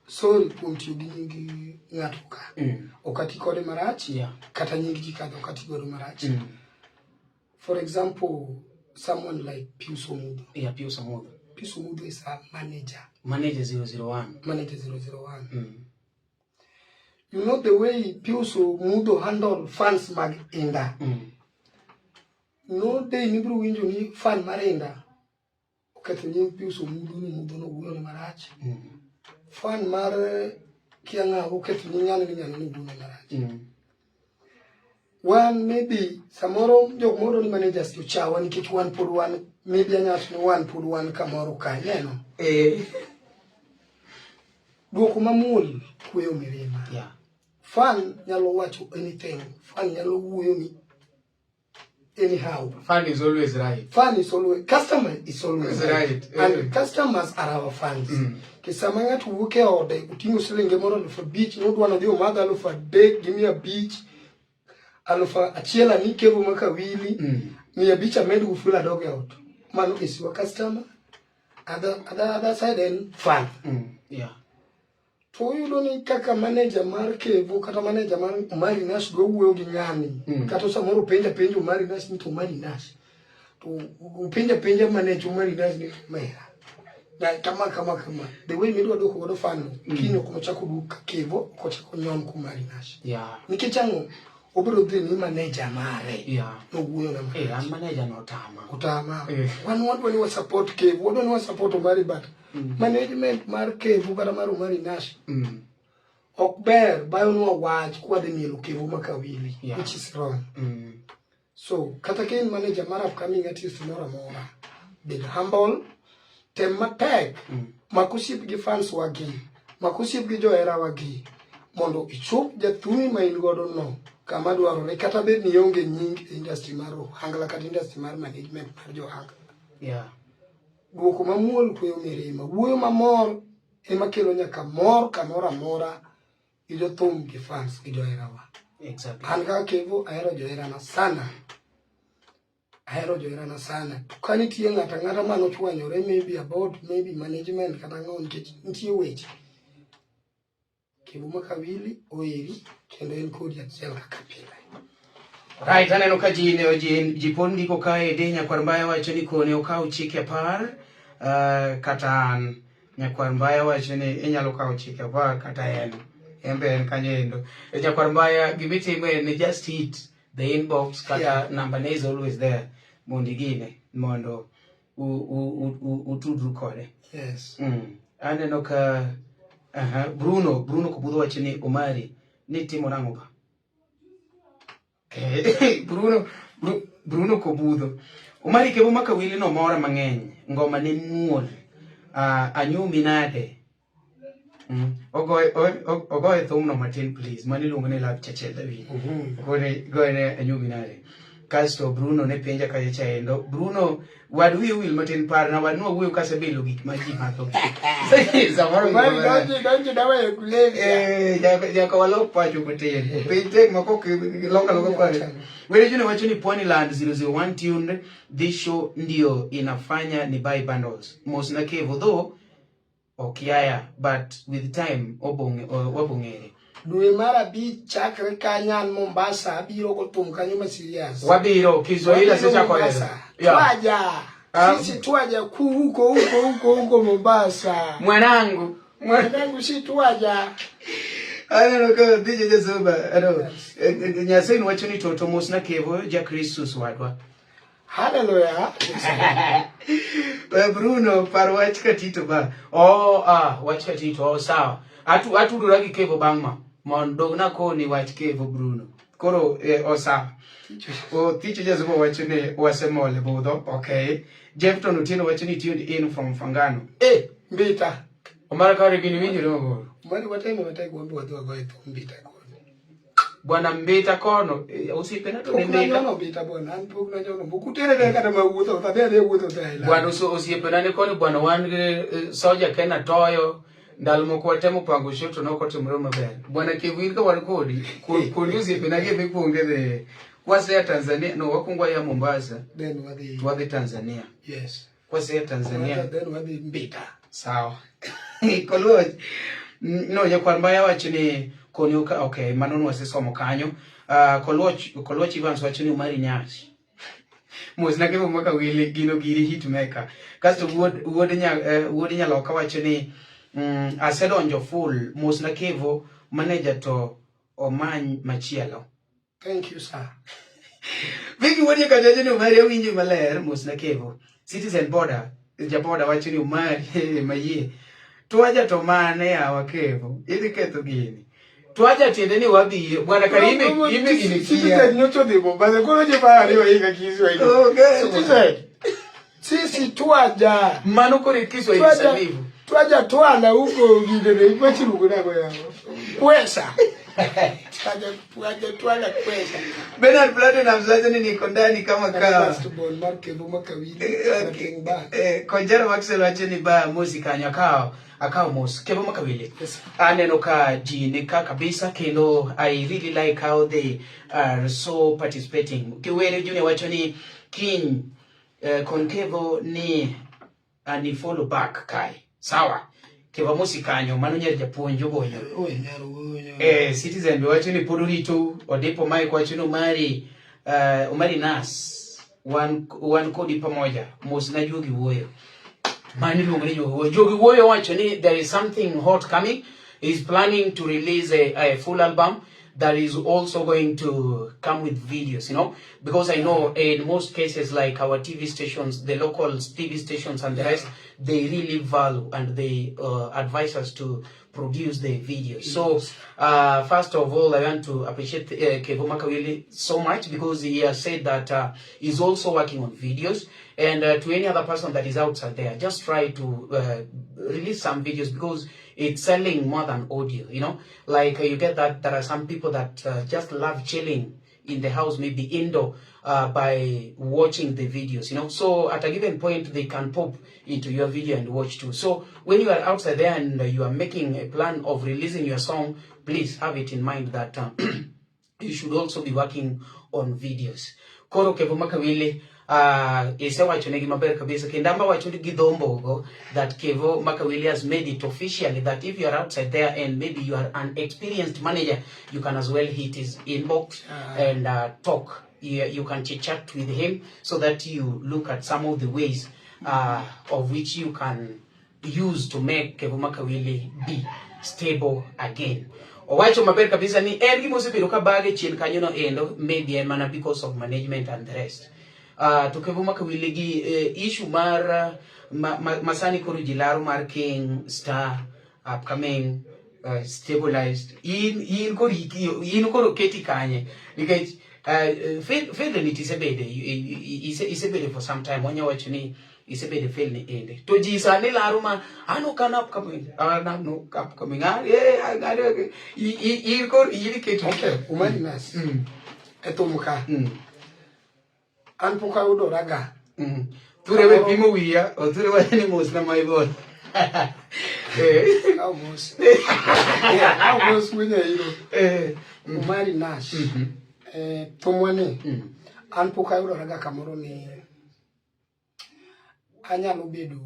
Sorry kuom tiyo gi nying ng'ato ka. Ok ati kode marach. Kata nying ji kadho ok ati godo marach. For example, someone like Pius Omudo. Yeah, Pius Omudo. Pius Omudo is a manager. Manager 001. Manager 001. You know the way Pius Omudo handle fans mag Indah. No day nibiro winjo ni fan mar Indah oketho nying Pius Omudo ni Omudo no wuoyo marach. Fan mar kia ng'a oketho nying ng'ani ni ng'ani no wuoyo marach. Wan maybe samoro jok moro ni managers to chawa nikech wan pod wan maybe anyalo wacho ni wan pod wan kamoro ka ineno. Duoko mamuol kweyo mirima. Fan nyalo wacho anything. Fan nyalo wuoyo ni anyhow. Fan is always right. Fan is always, customer is always right. Right. And customers are our fans. Ke sama ng'ato wuok e ode oting'o silinge moro 5,000 nodwa nodhi omadh 3,000 gi 500 1,000 ami Kevo Makawili 500 amed go fuel adog e ot. Mano is your customer. Other side en fan. To uyudo ni kaka manager mar Kevo kata manager mar Omari Nash dwa wuoyo gi ng'ani kata samoro penja penjo Omari Nash ni to Omari Nash to upenja penja manager Omari Nash ni mera na kama kama kama the way midwa duoko godo fan no kiny ok nochak oduog ka Kevo ok ochak onyon ku Omari Nash nikech ang'o obiro dhi ni manager mare nowuoyo na an manager notama otama wan wadwa ni wa support Kevo, wadwa ni wa support Omari but management mar Kevo kata mar Omari Nash ok ber bayonwa wach kwadhi mielo Kevo Makawili which is wrong. So kata ka in manager mar upcoming artist moro amora, bed humble, tem matek, mak osiep gi fans wagi, mak osiep gi johera wagi, mondo ichop jathumi ma in godo no kama dwarore kata bed ni ionge nying e industry mar ohangla kata industry mar management mar jo ohangla. Duoko mamuol kweyo mirima, wuoyo mamor ema kelo nyaka mor kamoro amora gi jothum gi fans gi joherawa. An kaka Kevo ahero joherana sana. Ahero joherana sana. To ka nitie ng'ato ang'ata manochwanyore maybe about maybe management kata ang'o nikech nitie weche. Kevo Makawili oheri kendo en kodi achiel kaka pile. Right, aneno ka ji ji ji pod ndiko kae de Nyakwar Mbaya wacho ni kone okaw chike 10 kata an. Nyakwar Mbaya wacho ni inyalo kawo chike 10 kata en. En be en kanyo endo. E Nyakwar Mbaya gimitimo en ni just hit the inbox kata number ne is always there mondo igine mondo utudru kode. Aneno ka Bruno Kobudho wacho ni Omari ni timo nang'o ba? Bruno Kobudho. Omari Kevo Makawili no mora mang'eny. Ngoma ne muol. Anyumi nade? Ogoye thumno matin please. Mano iluongo ni Love Chachel David. Goye anyumi nade? Kasto Bruno ne penja kacha chaendo. Bruno wad wiyi wil matin parna wad nwawuoyo kasebilo gik ma ji madho. Samoro Donji dawa e kulevya. Nyaka walok pacho matin. Piny tek ma kok loka loka pacho. Wele Junior wacho ni Pwani Land 001 tuned this show ndio inafanya ni buy bundles. Mos na Kevo though okiaya but with time wabong'ere. Dwe mar 5 chakre kanyo an Mombasa abiro go thum kanyo ma serious. Wabiro Kiswahili asechako hero. Twaja. Sisi twaja ku huko huko huko huko Mombasa. Mwanangu. Mwanangu si twaja. Aneno ka DJ Jasuba. Ano. Nyasaye wacho ni toto mos na Kevo ja Kristus wadwa. Hallelujah. Bruno par wach katito ba. Oh wach katito oh sawa. Atudora gi Kevo bang' ma. Mondo dogna koni wach Kevo Bruno. Koro o sawa. O Ticho Jasuba wacho ni wasemole budho. Okay. Jefton Otieno wacho ni tuned in from Fangano. Mbita. Omara kare gini winjore mabor. Mani watemo matek wambe wadhi wagoye thum Mbita kono. Bwana Mbita kono, osiepena to ni Pok Mbita. nanyono Mbita bwana, an pok nanyono. Pok utere ne kata mawuotho, adhi adhiya wuotho e island. Bwana osiepena ni koni bwana wan gi soja Ken Atoyo, ndalo moko watemo pango show to nok otimore maber. Bwana Kevo in ka wan kodi, koni osiepena gi emikwonge dhi. Kwasea Tanzania, no wakwongo waya Mombasa, Then wadhi. to wadhi Tanzania. Yes. Kwasea Tanzania. Then wadhi Mbita. Sawa. Koluo no Nyakwar Mbaya wacho ni koni okay, mano nwasesomo kanyo. Koluoch Evans wacho ni Omari Nyash. Mos na Kevo Makawili gino giri hit maker. Kasto wuod Nyaloka wacho ni asedonjo full mos na Kevo manager to omany machielo. Thank you sir. Vicky wuod Nyakachacho ni Omari awinji maler mos na Kevo. Citizen Border jaboda wacho ni Omari mayie. Twaja to mane yawa Kevo idhi ketho gini. Twaja tiende ni wadhi bwana Karime ime gini kia. Citizen nyocha odhi Mombasa koro ji mar ariyo higa Kiswahili. Okay. Citizen. Sisi twaja. Mano koro Kiswahili Twaja. sanifu. Twaja twala huko gidene machirugo nago yawo. Kwesa. Twaja twaja twala kwesa. Bernard Platinum sasa ni niko ndani kama kawa. Last born mar Kevo Makawili Okay. Rateng Bar. Konjera Maxwell wacho ni ba mosi kanyo akawo mos Kevo Makawili. Yes. Aneno ka ji ni ka kabisa kendo I really like how they are so participating. Kiwere Junior wacho ni kiny Konkevo ni ani follow back kae. Sawa. Kevo mosi kanyo mano nyar japuonj ogonyo. Oi, nyaro gonyo. Citizen be wacho ni pod orito Odipo Mike wacho ni Omari Omari Nas wan kodi pamoja mos na juogi wuoyo. Mano iluongo ni juogi wuoyo. Juogi wuoyo wacho ni there is something hot coming. He's planning to release a full album that is also going to come with videos, you know, because I know in most cases, like our TV stations, the local TV stations and the rest, they really value and they advise us to produce the videos. So, first of all, I want to appreciate Kevo Makawili so much because he has said that he's also working on videos. And to any other person that is outside there, just try to release some videos because it's selling more than audio, you know. Like you get that there are some people that just love chilling in the house, maybe indoor, by watching the videos, you know. So at a given point, they can pop into your video and watch too. So when you are outside there and you are making a plan of releasing your song, please have it in mind that you should also be working on videos. Koro Kevo Makawili, isewacho negi maber kabisa kendo amba wacho gi dhombogo that Kevo Makawili has made it officially that if you are outside there and maybe you are an experienced manager, you can as well hit his inbox and talk. You can chit chat with him so that you look at some of the ways of which you can use to make Kevo Makawili be stable again. Owacho maber kabisa ni en gima osebedo ka bage chien kanyo no endo maybe en mana because of management and the rest. To Kevo Makawili gi issue mar masani koro ji laro mar King Star upcoming stabilized in koro in koro keti kanye nikech fail ni tisebede isebede for some time wanya wacho ni isebede fail ni ende to ji sani laro ma ano kan upcoming ano upcoming in koro in keto. Okay, Umari Nas. E thum ka. An pok ayudora ga. Ture we pimo wiya, othure wacho ni mos na my boy. Kaw mos. Kaw mos winyo iro. Umari Nash. Thumwa ni. An pok ayudora ga kamoro ni anyalo bedo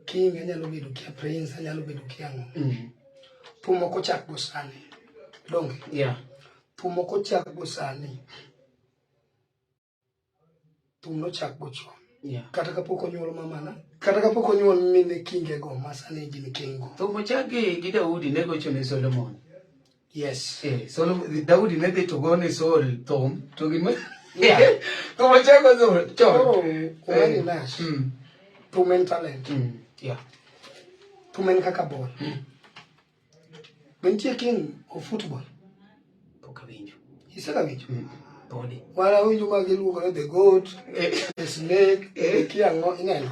king, anyalo bedo kia prince, anyalo bedo kia ang'o. Thum ok ochak go sani. Donge? Yeah. Thum ok ochak go sani. Thum nochak go chon. Yeah. Kata kapok onyuol mamana, kata kapok onyuol mine kinge go, ma sani gin king go. Thum ochak gi Daudi ne gocho ne Solomon. Yes. Solomon, Daudi ne dhi to gone Saul thum, to gima Yeah. Thum ochak go chon. Koro, Umari Nash, thum en talent. Yeah. Thum en kaka ball. Be nitie king of football? Pok awinjo. Isegawinjo? Podi. Wan awinjo ma giluongo ni the goat, the snake, the kia ang'o, ineno?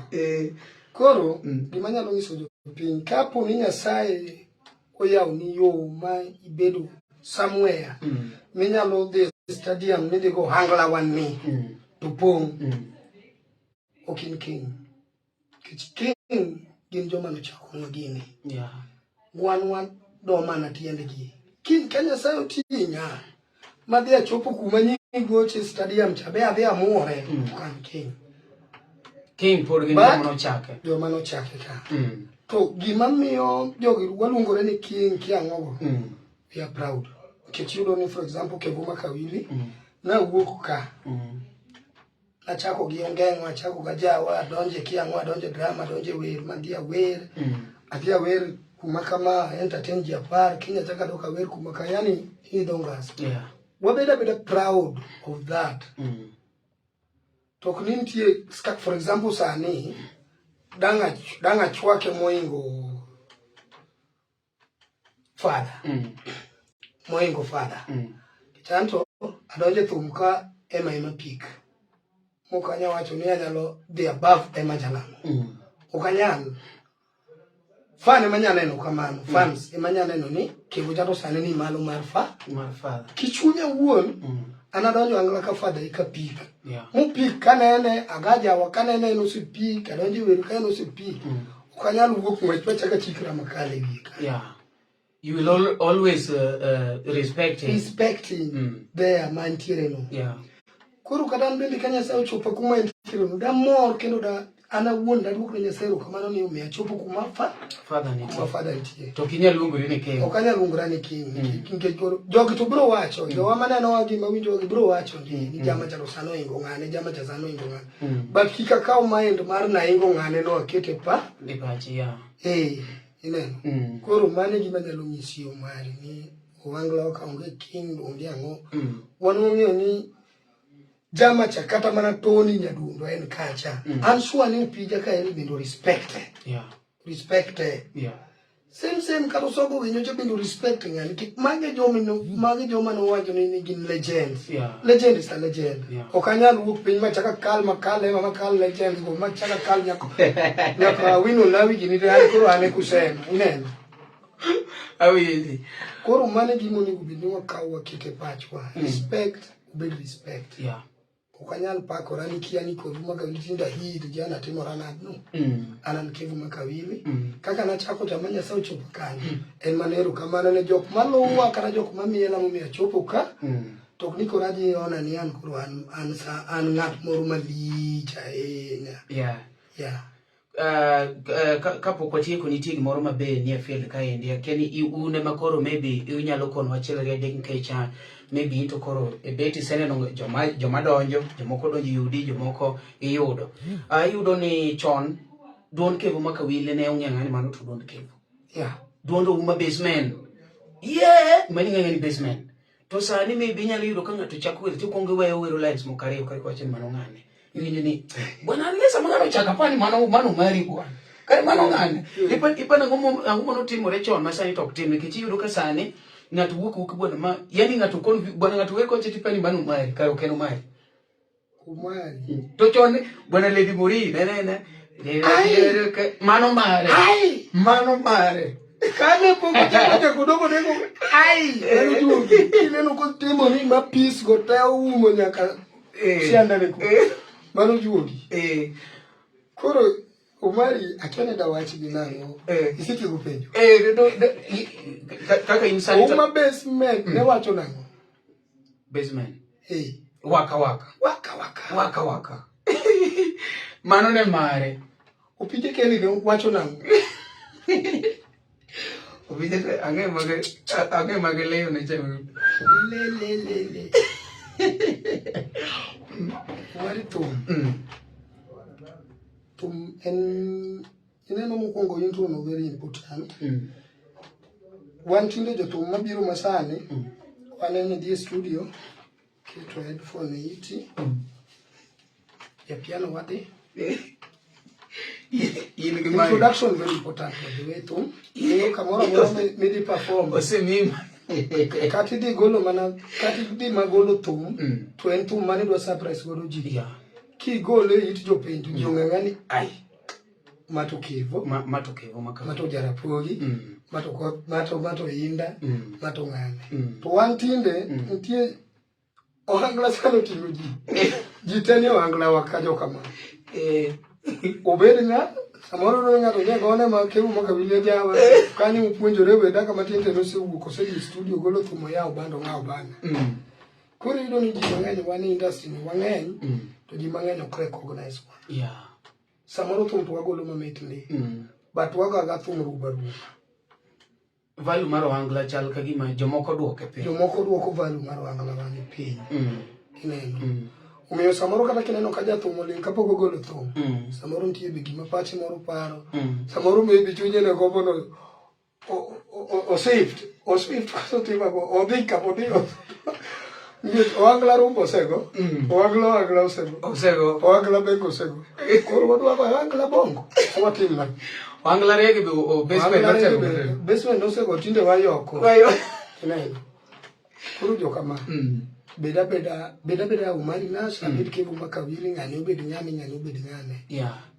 Koro, gima anyalo nyiso jopiny, kapo ni Nyasaye oyawoni yo ma ibedo somewhere, minyalo dhi e stadium midhi go hangla wan ni, to pong', ok in king. Nikech king gin joma nochako gini. Yeah. Wan wado mana tiendgi. Kiny ka Nyasaye oting'a, madhi achopo kuma nyigoche stadium cha, be adhi amuore, ok an king. King pod gin But joma nochake. Joma nochake ka. To gima miyo jogi waluongore ni king kia ang'ogo, we are proud. Nikech iyudo ni for example Kevo Makawili, nawuok ka. Nachako gi ongeng'o, achako ga jawa, adonje kia ang'o, adonje drama, adonje wer, madhi awer. Adhi awer kuma kama, entertain ji 10, kiny achako adok awer kuma ka, yani idho ngas. Yeah. Wabedo abeda proud of that. To ok ni nitie, for example sani, dang' achwake moingo father. moingo father. Chanto adonje thum ka ema ema pik. Mok anya wacho ni anyalo dhi above Emma Jalamo. Ok anyal. Fan ema nya neno kamano. Fans ema nya neno ni Kevo cha to sani ni malo mar fa. Mar father. Kichunya wuon an adonjo angla ka father eka pik. Yeah. Mopik kanene agajawa kanene en osepik adonjo e wer ka en osepik. Ok anyal wuok ng'wech machako achikra makale wiye ka. Yeah. You will always respect him. Respect him there mantiere no. Yeah. Koro kata an bende ka Nyasaye ochopa kuma entiere no, damor kendo da an awuon daduok ne Nyasaye erokamano ni omiyo achopo kuma fa Father nitie. kuma father nitie. To ok inyal luongori ni king. Ok anyal luongora ni king nikech koro jogi to biro wacho, jowa manenowa gi mawinjowa gi biro wacho ni jama cha to sani oingo ng'ane, jama cha sani oingo ng'ane. But kik akaw mind mar naingo ng'ane no akete pa. E pachi, yeah. Eh, ineno. Koro mano e gima anyalo nyisi Omari ni Ohangla ka onge king onge ang'o. Wan wang'eyo ni jama cha kata mana Tony Nyadundo en kacha. An sure ni Opija ka en bende respect. Yeah. Respect. Yeah. Same same kata Osogo Winyo cha bende respect ng'ani. Nikech magi joma nowacho ni gin legends. Yeah. Legend is a legend. Yeah. Ok anyal wuok piny machak akal makal ema makal legends go machak akal nyaka nyaka Awino Lawi gini to an koro an e kusema. Ineno. Awinji. Koro mano e gima onego bed ni wakaw waket e pachwa. Respect, obed respect. Yeah. Ok anyal pakora ni kia ni Kevo Makawili tinde ahit jana timora nade no. An an Kevo Makawili. Kaka nachako cha ma Nyasaye ochopo kanyo. En mana erokamano ne jok maluwa kata jok mamiela momiyo achopo ka. To ok ni koro adhi ona ni an koro an an sa an ng'at moro malich ahinya. Yeah. Yeah. Kapok watieko nitie gimoro maber nie field kaendi akia ni un ema koro maybe inyalo kono achiel ariyo adek nikech maybe in to koro e bet iseneno joma donjo jomoko donjo yudi jomoko iyudo. Iyudo ni chon duond Kevo Makawili ne ong'e ang'e ni mano to duond Kevo. Yeah. Duond Ouma Basement. Yeah, mani ng'e ni basement. To sani maybe inyalo yudo ka ng'ato chako wer to ikwongo iweyo wero lines moko ariyo korka iwacho ni mano ng'ane. Iwinjo ni bwana an sama ng'ano ochako apani mano mano mari bwana. Kare mano ng'ane. Ipa ang'o ang'o manotimore chon ma sani to ok tim nikech iyudo ka sani ng'ato wuok wuok bwana ma yani ng'ato kon bwana ng'ato wer kocha tipani mano mari kare ok en mari. Umari. To chon bwana Lady Muri ne ne ne. Mano mare. Ai, mano mare. Kane pok ochako chako dogo nego ai, mano juogi. Ineno kotimo ni ma peace go te oumo nyaka siandane ku. Mano juogi. Koro Omari akia ni dawach gi nang'o. Isetieko penjo. Kaka in sani Ouma basement ne wacho nang'o? Basement. Waka waka. Waka waka. Waka waka. Mano ne mare. Opije Kelly ne wacho nang'o? Opije ang'e mage ang'e mage leyo ne cha. Le le le le. Wari thum. Thum en ineno mokwongo intro no very important. Wan tinde jothum mabiro masani waneno dhi e studio keto headphone e iti ja piano wadhi In gi mic. Introduction very important by the way thum. Ng'eyo kamoro amora midhi perform. Osemima. Kata idhi golo mana kata idhi magolo thum to en thum mane idwa surprise godo ji. Yeah. Kigole e it jopiny to ji ong'e ni ai ma to Kevo, Ma to Kevo ma ma to Jarapogi, ma to ma to Inda, ma to ng'ane. Mm. To wan tinde nitie ohangla sana oting'o ji. Ji te ni ohangla wa ka joka ma. Obed ng'a samoro no ng'ato ne gone ma Kevo Makawili jawa kanyo upuonjore we daka matin to nosewuok osedhi e studio golo thum oyawo bando ng'awo bang'e. Koro iyudo ni ji mang'eny wan e industry ni wang'eny to ji mang'eny ok recognize wa. Yeah. Samoro thum to wagolo mamit ndi. But wago aga thum ruba ruba. Value mar ohangla chal ka gima jomoko duoke piny. Jomoko duoko value mar ohangla wani piny. Ineno. Omiyo samoro kata kineno ka jathum oling' kapok ogolo thum. Samoro nitie be gima pache moro paro. Samoro maybe chunye ne gombo no o shift o shift koso timo ang'o odhi kama odhi nikech ohangla rumba osego ohangla ohangla osego Osego. ohangla bengo osego koro wadwa goyo ohangla bongo watim nang'o Ohangla rege be o basement Ohangla otemo. rege basement osego tinde wayoko Wayo. Ineno. Koro jokama bed abeda bed abeda Omari Nash, abed Kevo Makawili, ng'ani obed ng'ane, ng'ani obed ng'ane.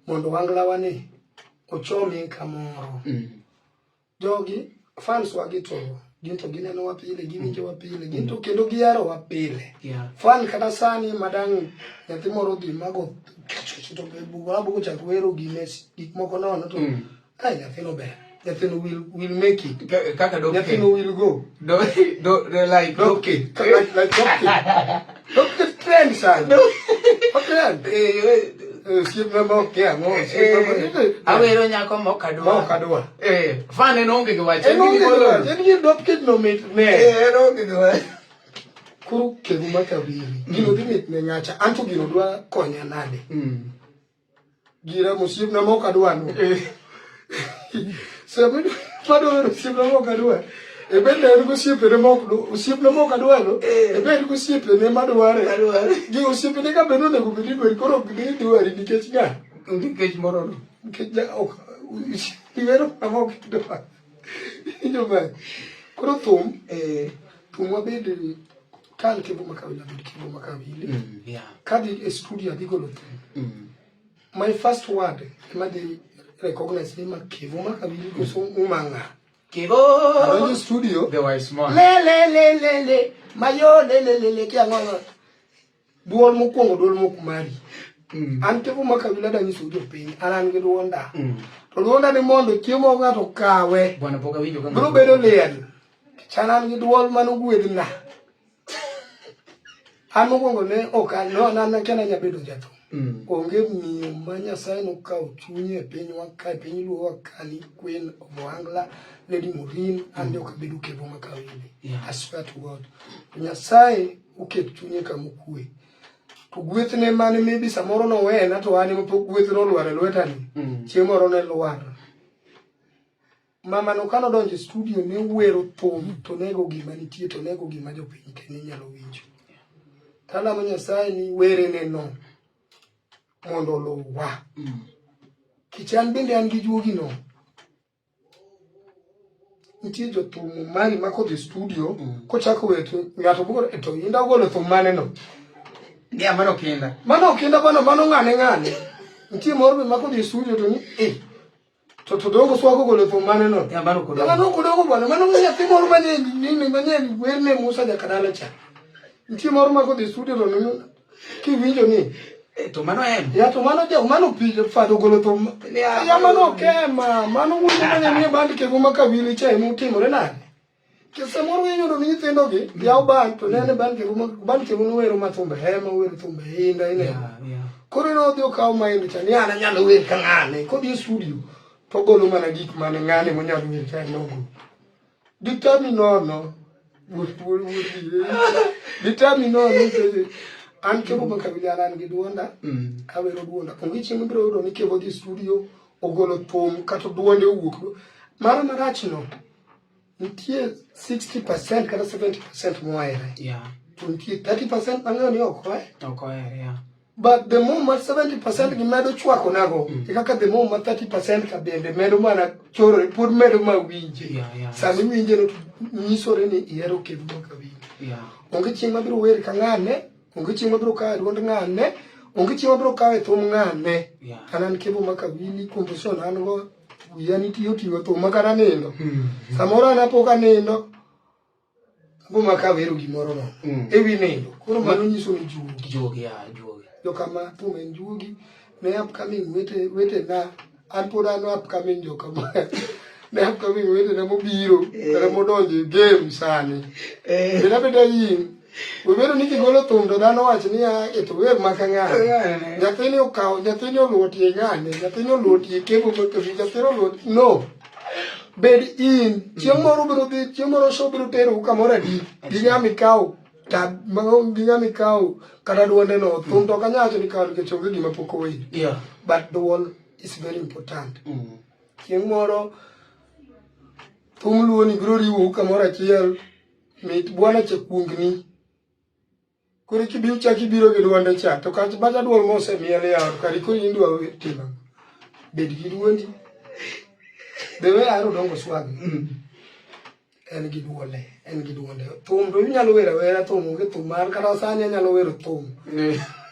Mondo wanglawa ni ochomi kamoro. Jogi fans wagi to gin to ginenowa pile, giwinjowa pile, gin to kendo giherowa pile. Fan kata sani madang' nyathi moro dhi mago to bugo chak wero gine gik moko nono to ai nyathino ber. Nyathino will make it. Kaka Dope. Nyathino will go. Do like Dope. Like Dope. Dope trend sana. Trend. Osiepna ma ok ang'o, osiepna ma Awero nyako mok adwa. Ma ok adwa. Fan en onge gi wach. En onge gi wach. En gi Dope Kid no mit ne. En onge gi wach. Koro Kevo Makawili. Gino dhi mit ne ng'acha. Anto gino dwa konya nade? Gira mosiepna ma ok adwa no. Sama madwa wero osiepna ma ok adwa. E bende en gosiepene ma ok osiepna ma ok adwa no. E bende en gosiepene madware. Gi osiepene ka bende onego bed ni dwari koro ok ne dwari nikech ng'a? Nikech moro no. Nikech ja ok iwero ng'ama ok idwar. Iwinjo mae? Koro thum thum wabed ka an Kevo Makawili abed Kevo Makawili. Kadhi e studio adhi golo thum. My first word ema dhi recognize ni ma Kevo Makawili koso uma ng'a. Kevo. Adonjo studio. The wise man. Le le le le le mayo le le le le kia ng'o. Duol mokwongo duol mok mari. An Kevo Makawili adwa nyisou jopiny an an gi duonda. To duonda ni mondo chieng' moro ng'ato kawe. Bwana pok awinjo ka Biro bedo liel. Chan an gi duol manogwedhna. An mokwongo ne ok an no an akia ni anya bedo jathum. Onge miyo ma Nyasaye nokawo chunye e pinywa ka e piny luowa ka ni Queen of Ohangla, Lady Maureen, an ne ok abedo Kevo Makawili. I swear to God. To Nyasaye oket chunye kama okwe. To gwethne mane maybe samoro nowena to an ema pok gweth nolwar e lweta ni. Chieng' moro ne lwar. Mama no kano donjo e studio ne wero thum to nego gima nitie to nego gima jopiny te ne nyalo winjo. Talamo Nyasaye ni werene no mondo oluwa. Kech an bende an gi juogi no. Nitie jothum mari ma kodhi studio kochako wer to ng'ato biro to inda ogolo thum mane no. Ni mano kinda. Mano kinda bana mano ng'ane ng'ane. Nitie moro be ma kodhi e studio to ni eh to dongo swako golo thum mane no. Ya mano kodongo. Mano kodongo bwana, mano nyathi moro manye nini manye werne Musa Jakadala cha. Nitie moro ma kodhi studio to ni kiwinjo ni To mano en. Ya to mano ja mano pi fado golo thum. Ya mano ok ema, mano wuoyi manye nie band Kevo Makawili cha ema otimore nade? Ke samoro iyudo ni nyithindo gi yawo band to nene band Kevo band Kevo nowero ma thumbe hema owero thumbe inda ineno. Koro ne odhi okawo mind cha ni an anyalo wer ka ng'ane kodhi e studio to ogolo mana gik mane ng'ane monyalo wer ka en ogolo. Ditami nono ditami nono an Kevo Makawili an an gi duonda awero duonda onge chieng' mibiro yudo ni Kevo dhi e studio ogolo thum kata duonde owuok mara marach no nitie 60% kata 70% mohere to nitie 30% mang'eyo ni ok ohere. Ok ohere, yeah. But the more ma 70% gimedo chwako nago e kaka the more ma 30% ka bende medo mana chorore pod medo ma winje. Sama iwinje no to nyisore ni ihero Kevo Makawili. Onge chieng' mabiro wer ka ng'ane, onge chieng' mabiro kawo duond ng'ane, onge chieng' mabiro kawo e thum ng'ane. An an Kevo Makawili, composition an go, wiya nitie oting'o thum ma kata nindo. Samoro an apo ka nindo, apo ma ka wero gimoro no. E wi nindo. Koro mano nyiso ni juogi. Juogi, ya, juogi. Jokama thum en juogi, ne upcoming wete na, an pod an upcoming jokama. Ne upcoming wetena mobiro, kata modonjo e game sani. Bed abeda in, Webedo ni kigolo thum to dhano wach niya, e to wer maka ng'ane. Nyathini okawo, nyathini oluwo tie ng'ane, nyathini oluwo tie Kevo Makawili, nyathini oluwo no. Bed in, chieng' moro biro dhi, chieng' moro show biro terou kamoro adi, gi ng'ama ikawo, ta gi ng'ama ikawo kata duonde no, thum to ok anyal wacho ni ikawo nikech onge gima pok ower. But duol is very important. Chieng' moro thum luo ni biro riwou kamoro achiel, mit bwana cha kuongni. Koro kibiro chak ibiro gi duonde cha, to kach bacha duol mosemiel e ot, kari koro in dwa timo ang'o? Bed gi duondi. The way ahero Odongo Swag. En gi duonde, en gi duonde. Thum to inyalo wero awera thum, onge thum mar kata sani anyalo wero thum.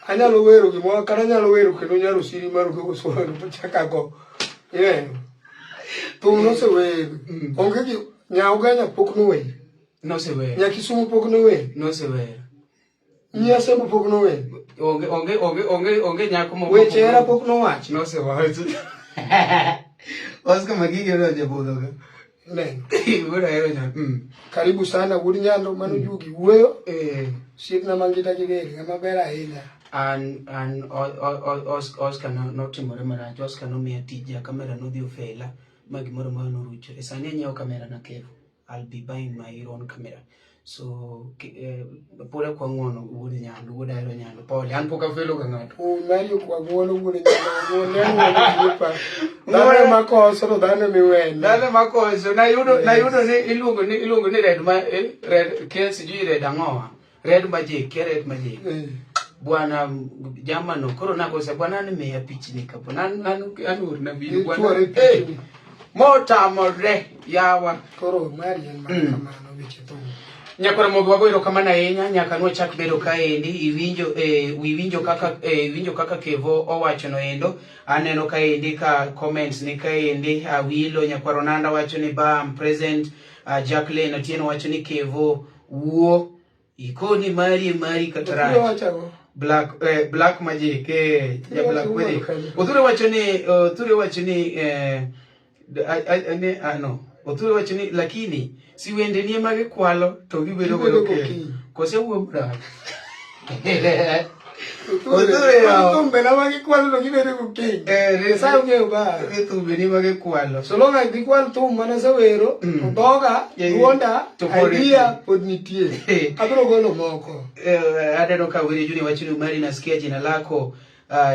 Anyalo wero gimoro kata anyalo wero kendo nyaro siri mar Ogogo Swalo to chaka go. Ineno? Thum nosewer. Onge gi nya Ugenya pok nower. Nosewer. Nya Kisumu pok nower. Nosewer. Nya Sembo pok nower. Onge onge onge onge onge nyako moko. Weche hera pok nowachi. Nosewacho. Oscar Magige no jabudho ga. Neno. Wuod ahero nyako. Karibu sana wuod Nyando mano juogi wuoyo. Eh. Osiepna mangita gi del, ng'ama ber ahinya. An Oscar notimore marach. Oscar nomiya tij ja kamera nodhi ofela ma gimoro amora noruchore. Sani anyiewo kamera na Kevo. I'll be buying my own camera. So pod akwa ng'uono wuod Nyando, wuod ahero Nyando. Pole, an pok afelo ga ng'ato. Mario kwa ng'uono wuod Nyando, ng'uono ng'uono osiepa. Dhano ema koso to dhano miwene. Dhano ema koso. Nayudo nayudo ni iluongo ni red ma red kia sijui red ang'owa. Red magic, kia red magic. Bwana jamano koro nakosa bwana ni miya pichni kapo. Nan an an urna video bwana. Ituore pichni. Motamore yawa. Koro Mario en mana kamano weche thum. Nyakwar Ramogi wago erokamano ahinya nyaka nwachak bedo kaendi iwinjo iwinjo kaka iwinjo kaka Kevo owacho no endo aneno kaendi ka comments ni kaendi Awilo Nyakwar Onanda wacho ni ba I'm present Jacqueline Otieno wacho ni Kevo wuo ikoni mari mari kata rach Black Black Magic ja Black Magic Othure wacho ni Othure wacho ni no Othure wacho ni lakini si wende ni ema gikwalo to gibedo godo kendo kose wuo mrach Othure yawo thumbe na ma gikwalo to gibedo go keny. Nyasaye ong'eyo ba. Thumbe ni ma gikwalo. So long as gikwal thum mana asewero, to dhoga, duonda, idea pod nitie. Abiro golo moko. Aneno ka Were Junior wacho ni Umari nasikia jina lako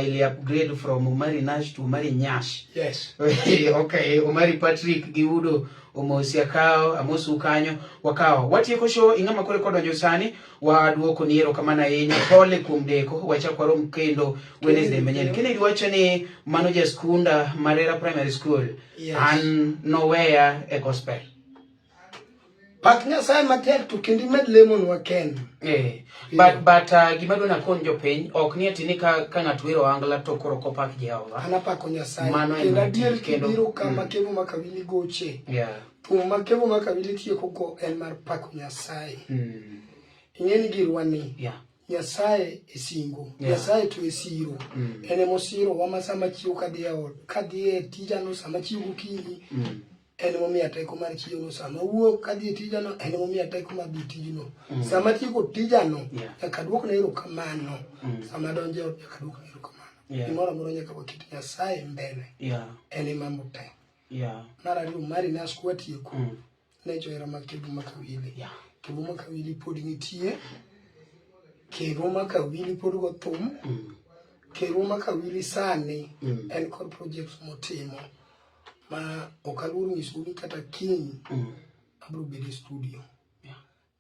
ili upgrade from Umari Nash to Umari Nyash. Yes. Okay, Umari Patrick Giudo omosi akao amosu kanyo wakao. Watieko show ing'ama kore kodonjo sani waduoko ni erokamano ahinya pole kuom deko wachak warom kendo Wednesday manyien. Kennedy wacho ni mano jaskunda Marera Primary School. Yes. An noweya e gospel. Pak Nyasaye matek to kendo imed lemonwa kendo. But gima dwa nakon jopiny ok ni ati ni ka ng'ato wero angla to koro kopak Jehova. An apako Nyasaye. Mano Kendo ema adier kendo kibiro kama Kevo Makawili goche. Thum ma Kevo Makawili tieko go en mar pako Nyasaye. Ing'e ni girwa ni Nyasaye e singo. Nyasaye to e siro. En ema osirowa ma sama chiew kadhi e ot, kadhi e tijano sama chiew gokinyi. En emomiya teko mar chiewono sama awuok kadhi e tijano en emomiya teko mar dhi tijno. Sama atieko tijano nyaka aduokne erokamano. Sama adonjo e ot nyaka aduokne erokamano. Gimoro amora nyaka waket Nyasaye mbele. En ema mambo te. Mar ariyo mari nas kwatieko ne johera mag Kevo Makawili. Kevo Makawili pod nitie. Kevo Makawili pod go thum. Kevo Makawili sani en kod projects motimo ma ok aluor nyisou ni kata kiny abiro bedo e studio.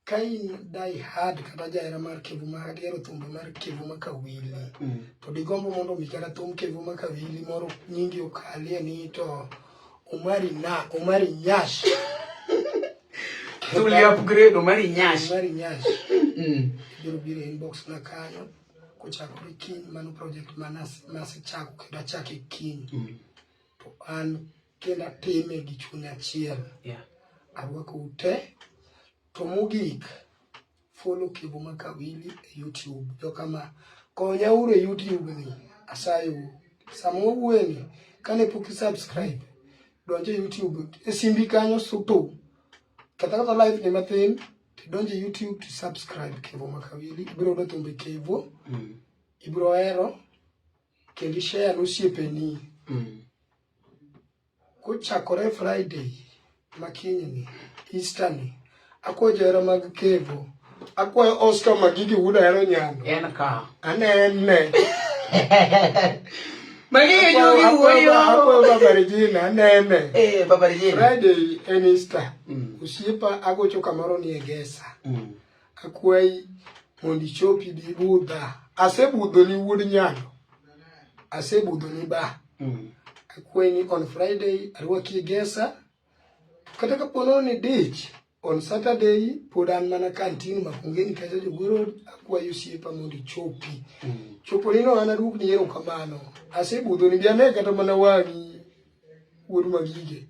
Ka in die hard kata jahera mar Kevo ma kata ihero thumbe mar Kevo Makawili to digombo mondo mi kata thum Kevo Makawili moro nyingi okalie ni to Omari na Omari Nyash. Tuli upgrade Omari Nyash. Omari Nyash. Ibiro biro e inbox na kanyo kochakore kiny mano project masechako kendo achake kiny. To an kendo atime gi chuny achiel. Arwakou te. To mogik follow Kevo Makawili e YouTube. Jokama konya uru e YouTube ni asayou. Sama wawuoye ni kane pok i subscribe donj e YouTube e simbi kanyo suto. Kata kata live ni mathin tidonj e YouTube to subscribe Kevo Makawili. Ibiro yudo thumbe Kevo. Ibiro hero kendo i share ne osiepeni. Kochakore Friday makinyni, Easter ni, akwayo johera mag Kevo, akwayo Oscar Magigi wuod Ahero Nyando. En ka. Anene. Magigi juogi wuoyo. Akwayo Baba Regina, anene. Baba Regina. Friday en Easter. Osiepa agocho kamoro ni e Gesa. Akwayi mondo ichopi bi budha. Asebudhoni wuod Nyando. Asebudhoni ba. Akwayi ni on Friday arwaki e Gesa. Kata kapo ni dich, On Saturday pod an mana kantin Makongeni kacha jogoro akwayo osiepa mondo ichopi. Chopo nino an aduokni erokamano. Asebudho ni bi ane kata mana wang'i wuod Magige.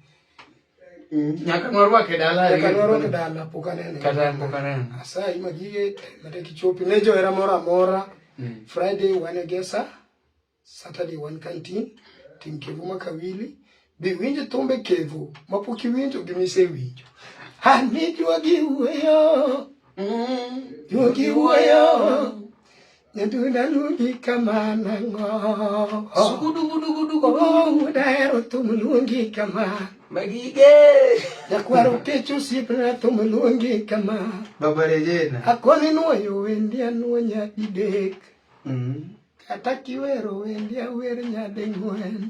Nyaka nwarwake dala. Nyaka nwarwake dala pok anene. Kata pok anene. Asayi Magige matek ichopi ne johera moro amora. Friday wan e Gesa. Saturday wan kantin, tim Kevo Makawili, bi winj thumbe Kevo mapok iwinjo gi misewinjo. Ani juogi wuoyo, juogi wuoyo, nyadunda luongi kama nang'o. Sugudugudugudugu. Oh, dahero thum luongi kama. Magige. Nyakwaro kech osiepna thum luongi kama. Baba Regina. Akoni nuoyo wendi anuo nyadidek. Kata kiwero wendi awer nyading'wen.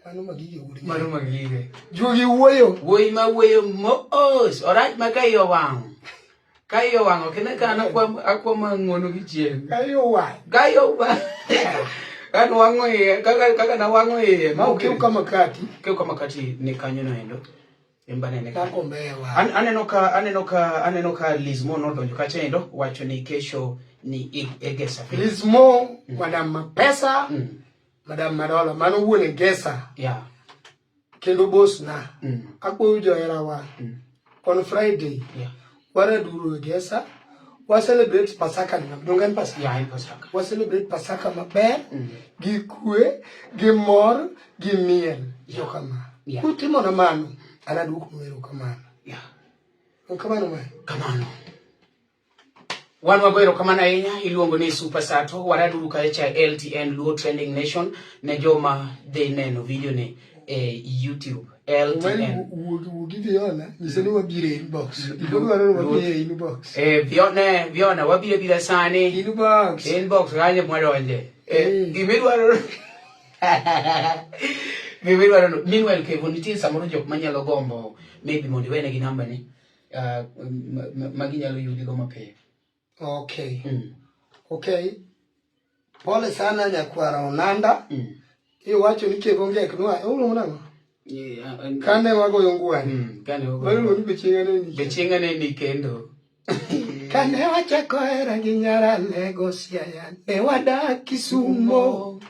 Mano magige wuod Mano magige. Juogi wuoyo. Wuoyi ma wuoyo mos. Orach ma ka iye owang'. Ka iye owang' ok ine ka an akwa ma ng'uono gi chieng'. Ka iye owang'. Ka iye owang'. Ka nwang'o iye, kaka nawang'o iye. Ma okew ka makati. Okew ka makati ni kanyo no endo. Emba nene kanyo. Kako mewa. Aneno ka Lizmo nodonjo kacha endo wacho ni kesho ni Egesa. Lizmo, Madam Mapesa, Madam Madola, mano wuon Egesa. Yeah. Kendo boss na. Akwayo joherawa. On Friday. Yeah. Waraduru Egesa. Wa celebrate Pasaka ni donge en Pasaka? Yeah, en Pasaka. Wa celebrate Pasaka maber. Gi kwe, gi mor, gi miel. Jokama. Yeah. Kutimo na mano, an aduoko erokamano. Yeah. Kamano ma. Kamano. Wan wago erokamano ahinya iluongo ni Super Sato waraduru kacha LTN Luo Trending Nation ne joma dhi neno video ni e YouTube LTN. Wuogi Viona, nyise ni wabiro e inbox. Idwaro ni wabiro e inbox. Viona, Viona wabiro biro sani. Inbox. Inbox kanye mwadonje. Gimidwaro gimidwaro no. Meanwhile Kevo nitie samoro jok manyalo gombo maybe mondo iwenegi namba ni ma ginyalo yudigo mapiyo. Okay. Okay. Pole sana nyakwara Onanda. Iwacho ni Kevo ngek nwa, oluongo nang'o? Yeah, Kane wagoyo ngwani. Kane wagoyo. Mano iluongo ni bechienga ne ni. Bechienga ne ni kendo. Kane wachako hera gi nyara Lego Siaya, ne wadak Kisumo.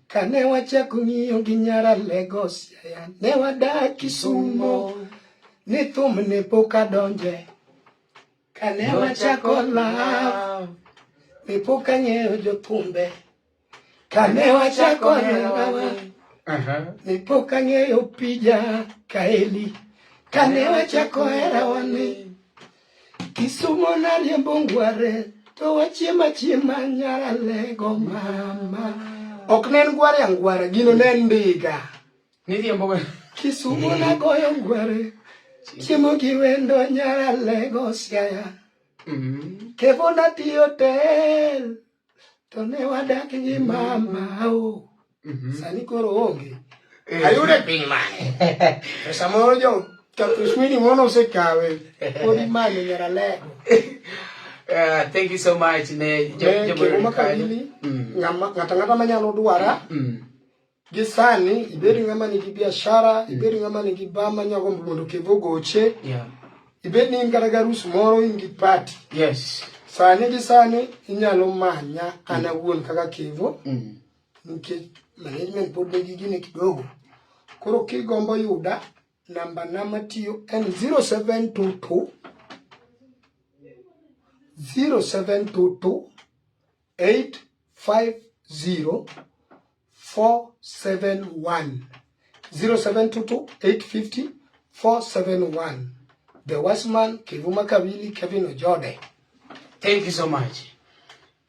Kane wachako ng'iyo gi nyara Lego Siaya, ne wadak Kisumo. Ni thum ne pok adonje. Kane wachako love, ne pok ang'eyo jothumbe. Kane wachako herawa, ne pok ang'eyo Pija Kaeli. Kane wachako herawa ni Kisumo nariembo ngware to wachiemo achiema nyara Lego mama. Ok ne en ngware angwara, gino ne en ndiga. Niriembo Kisumo nagoyo ngware, chiemo gi wendo nyara Lego Siaya. Kevo natiyo tel, to ne wadak gi mama o. Sani koro onge. Ayude piny mane. To samoro jo Katuswini mono osekawe. Pod imanyo nyara Lego. Thank you so much ne Ne Kevo Makawili, ng'ato ang'ata manyalo dwara gi sani ibed ng'ama nigi biashara, ibed ng'ama nigi bar manyalo gombo mondo Kevo ogoche. Ibed ni in kata garus moro in gi party. Yes. Sani gi sani inyalo manya an awuon kaka Kevo. Nikech management pod nigi gine kidogo. Koro kigombo yuda namba na matiyo en 0722 0722 850 471 0722 850 471 The Westman Kevo Makawili Kevin Ojode. Thank you so much.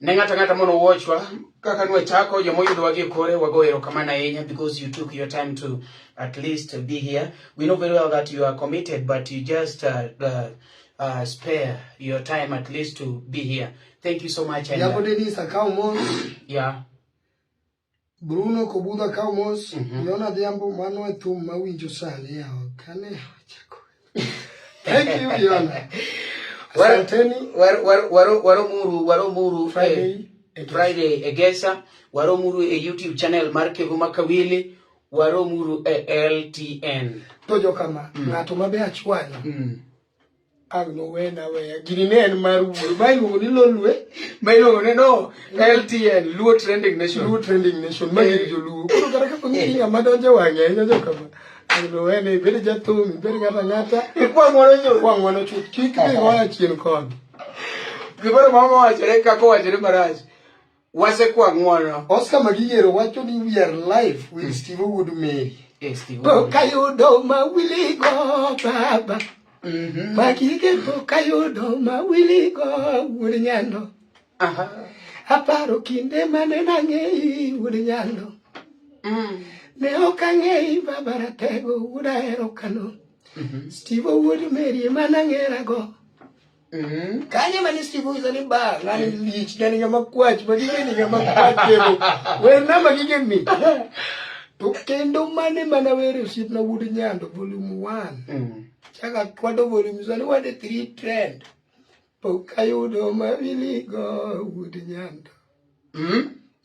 Ne ng'ato ang'ata mono watchwa kaka nwachako jomoyudowa gi kore wago erokamano ahinya because you took your time to at least be here. We know very well that you are committed but you just spare your time at least to be here. Thank you so much. And, Yapo Dennis akaw mos. Yeah. Bruno Kobudha akaw mos. Yona Adhiambo mano e thum mawinjo sani yawa. Kane wachako. Thank you Yona. Asanteni. Waromuru Friday Friday Egesa, waromuru e YouTube channel mar Kevo Makawili. Waromuru e LTN. To jokama, ng'ato mabe achwanyo. Ang' nowena weya. Gini ne en mar wuoyo. Ma iluongo ni Lolwe. Ma iluongo ni no LTN, Luo Trending Nation. Luo Trending Nation. Ma gin joluo. Koro kata kapo ni ng'ama donjo e wang'e ahinya jokama. Ang' nowene, ibed jathum, ibed ng'ato ang'ata. Ikwa ng'wono chuth. Kwa ng'wono chuth. Kik dhi goya chien koni. Gimoro mama wachore kaka owachore marach. Wasekwa ng'wono. Oscar Magigero wacho ni we are live with Steve Wuod Mary. Eh, Steve. Pok ayudo mawiligo baba. Magige pok ayudo mawiligo wuod Nyando. Aha. Aparo kinde mane nang'eyi wuod Nyando. Ne ok ang'eyi baba ratego wuod ahero kano. Steve wuod Mary ema nang'erago. Kanye mane Steve onyisa ni ba ng'ani lich ng'ani ng'ama kwach magige ni ng'ama kwach kendo werna magige ni to kendo mane mana were osiepna wuod Nyando volume 1 chaka kwado volume sani wan e 3 trend pok ayudo mawiligo wuod Nyando.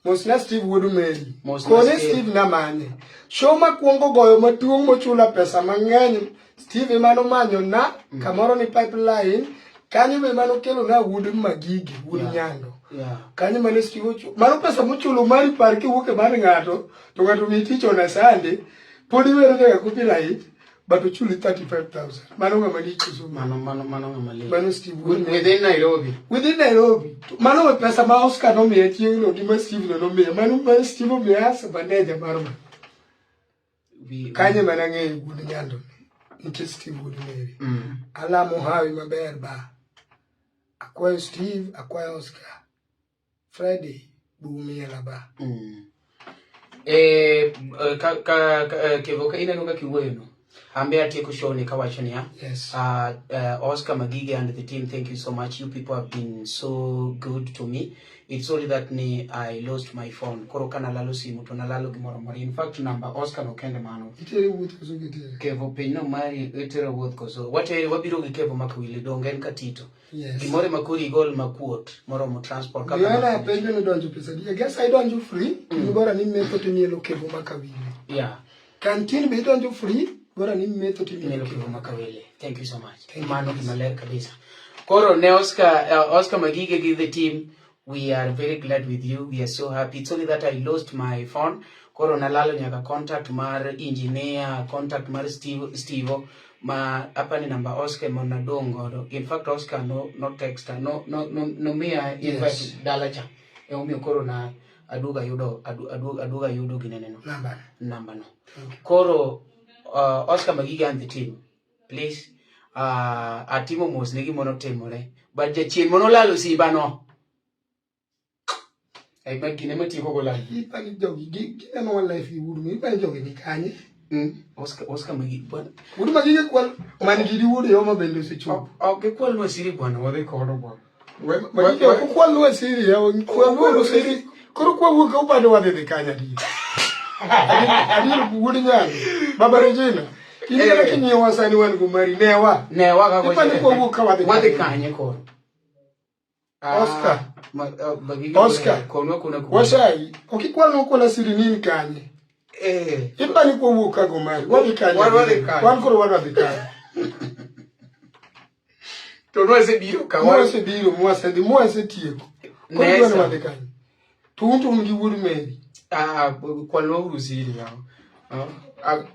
Mosna Steve wuod Mary. Mosna Kone Steve. Steve namanye. Show makwongo goyo maduong' mochula pesa mang'eny. Steve ema nomanyo na kamoro ni pipeline. Kanyo be manokelo na wuod Magigi, wuod Yeah. Nyando. Yeah. Kanyo mane Steve ochulo. Mano pesa mochulo mari par kiwuok e mar ng'ato, to ng'ato miyi tich on a Sunday, pod iwero nyaka copyright, but ochuli 35,000. Mano ng'ama lich koso? Mano mano mano ng'ama lich. Mano Steve wuod Mary. Within Nairobi. Within Nairobi. Mano we pesa ma Oscar nomiya chieng'no gi ma Steve no nomiya. Mano ma Steve omiya as maneja mar ma. Kanye mana ng'eyo wuod Nyando ni. Nikech Steve wuod Mary. Alamo hawi maber ba. Akwayo Steve, akwayo Oscar. Friday bumiela ba. Eh, ka ka ka Kevo ka ineno kaka iwuoyo no. Ambe atieko show ni kawacho niya. Yes. Oscar Magige and the team, thank you so much. You people have been so good to me. It's only that ni I lost my phone. Koro kana lalo simu to nalalo gimoro amora. In fact, number Oscar no kende mano. Itere wuoth koso kitere? Kevo piny no mari itero wuoth koso. Watere wabiro gi Kevo Makawili donge en katito. Yes. Gimoro ema koro igol makuot moromo transport kaka Joana makuot. penjo ni donjo pesa di. Gesa idonjo free, mm. Bora ni metho timielo Kevo Makawili. Yeah. Kantin be idonjo free, bora ni metho timielo Mielo Kevo Kevo Makawili. Thank you so much. Thank you. Mano gima ler kabisa. Koro ne Oscar, Oscar Magige gi the team, we are very glad with you. We are so happy. It's only that I lost my phone. Koro nalalo nyaka contact mar engineer, contact mar Steve, Steve ma apani namba Oscar ema nadong' godo. In fact Oscar no no texta, no no no, no miya invite Yes. dala cha. Emomiyo koro na aduogo ayudo aduogo ayudo ginene no. Namba. Namba no. Thank you. Koro Oscar Magige and the team, please atimo mos ne gima notimore. But jachien monolalo simba no. Ai ma gine matieko go live. Ipani jogi gineno wa live gi wuod mi ipani jogi ni kanye? Oscar Oscar Magi bwana. Wuod Magige kwal man gi wuod Yoma bende osechopo. Ok gikwalnwa siri bwana wadhi kono bwana. Magige ok kwalnwa siri ya kwalnwa siri. Koro kwa wuok ka upande wadhi dhi kanye adier. Adier wuod Nyando. Baba Regina. In kata king'iyowa sani wan go mari newa. Newa ka Ipani kwa wuok ka wadhi wadhi kanye koro. Oscar. Oscar. Konwa kuna kuma. Wasai, ok ikwalnwa kwala siri ni in kanye? Eh. Ipani kwa wuok ka go mari. Wadhi kanye? Wan wadhi kanye? Wan koro wan wadhi kanye? To nwasebiro ka wan. Mwasebiro, mwasedhi, mwasetieko. Koro Nesa. idwani wadhi kanye? To un to un gi wuod Mary. Ah, kwalnwa uru siri yawa.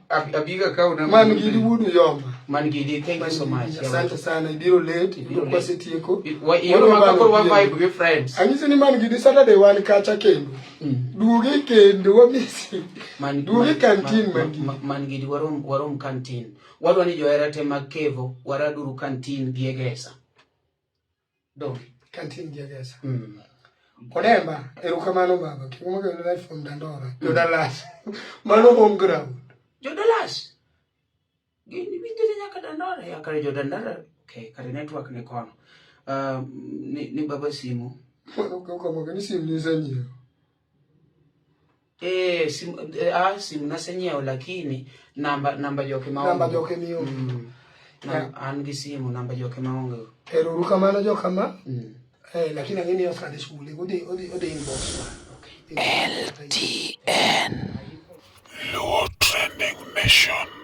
Abiga ka una Man gi wuod Uyoma. Man gi thank you so much. Asante sana, ibiro late, Ibiro late. kwasetieko. Iyudo ma ka koro wa vibe gi friends. Anyisi ni man gi Saturday wan kacha kendo. Duogi kendo wamisi. Man Duogi kantin man gi. Man gi warom warom kantin. Wadwa ni johera te mag Kevo waraduru kantin gi Egesa. Donge. Kantin gi Egesa. Odemba, erokamano baba. Kik umake live from Dandora. Jodalas. Mano home ground. Jodalas. Gin winjore nyaka Dandora. Ya kare jo Dandora. Okay, kare network ni kono. Ni baba simu. Mano kama ni simu ni sanyiewo. Eh, simu simu nasenyiewo lakini namba namba joke maonge. Namba joke mionge. Na, an gi simu namba joke maonge. Ero uru kamano jokama. Eh, lakini ang'e ni Oscar dhi skul, odhi odhi odhi inbox. Okay. LTN. Luo. Nation.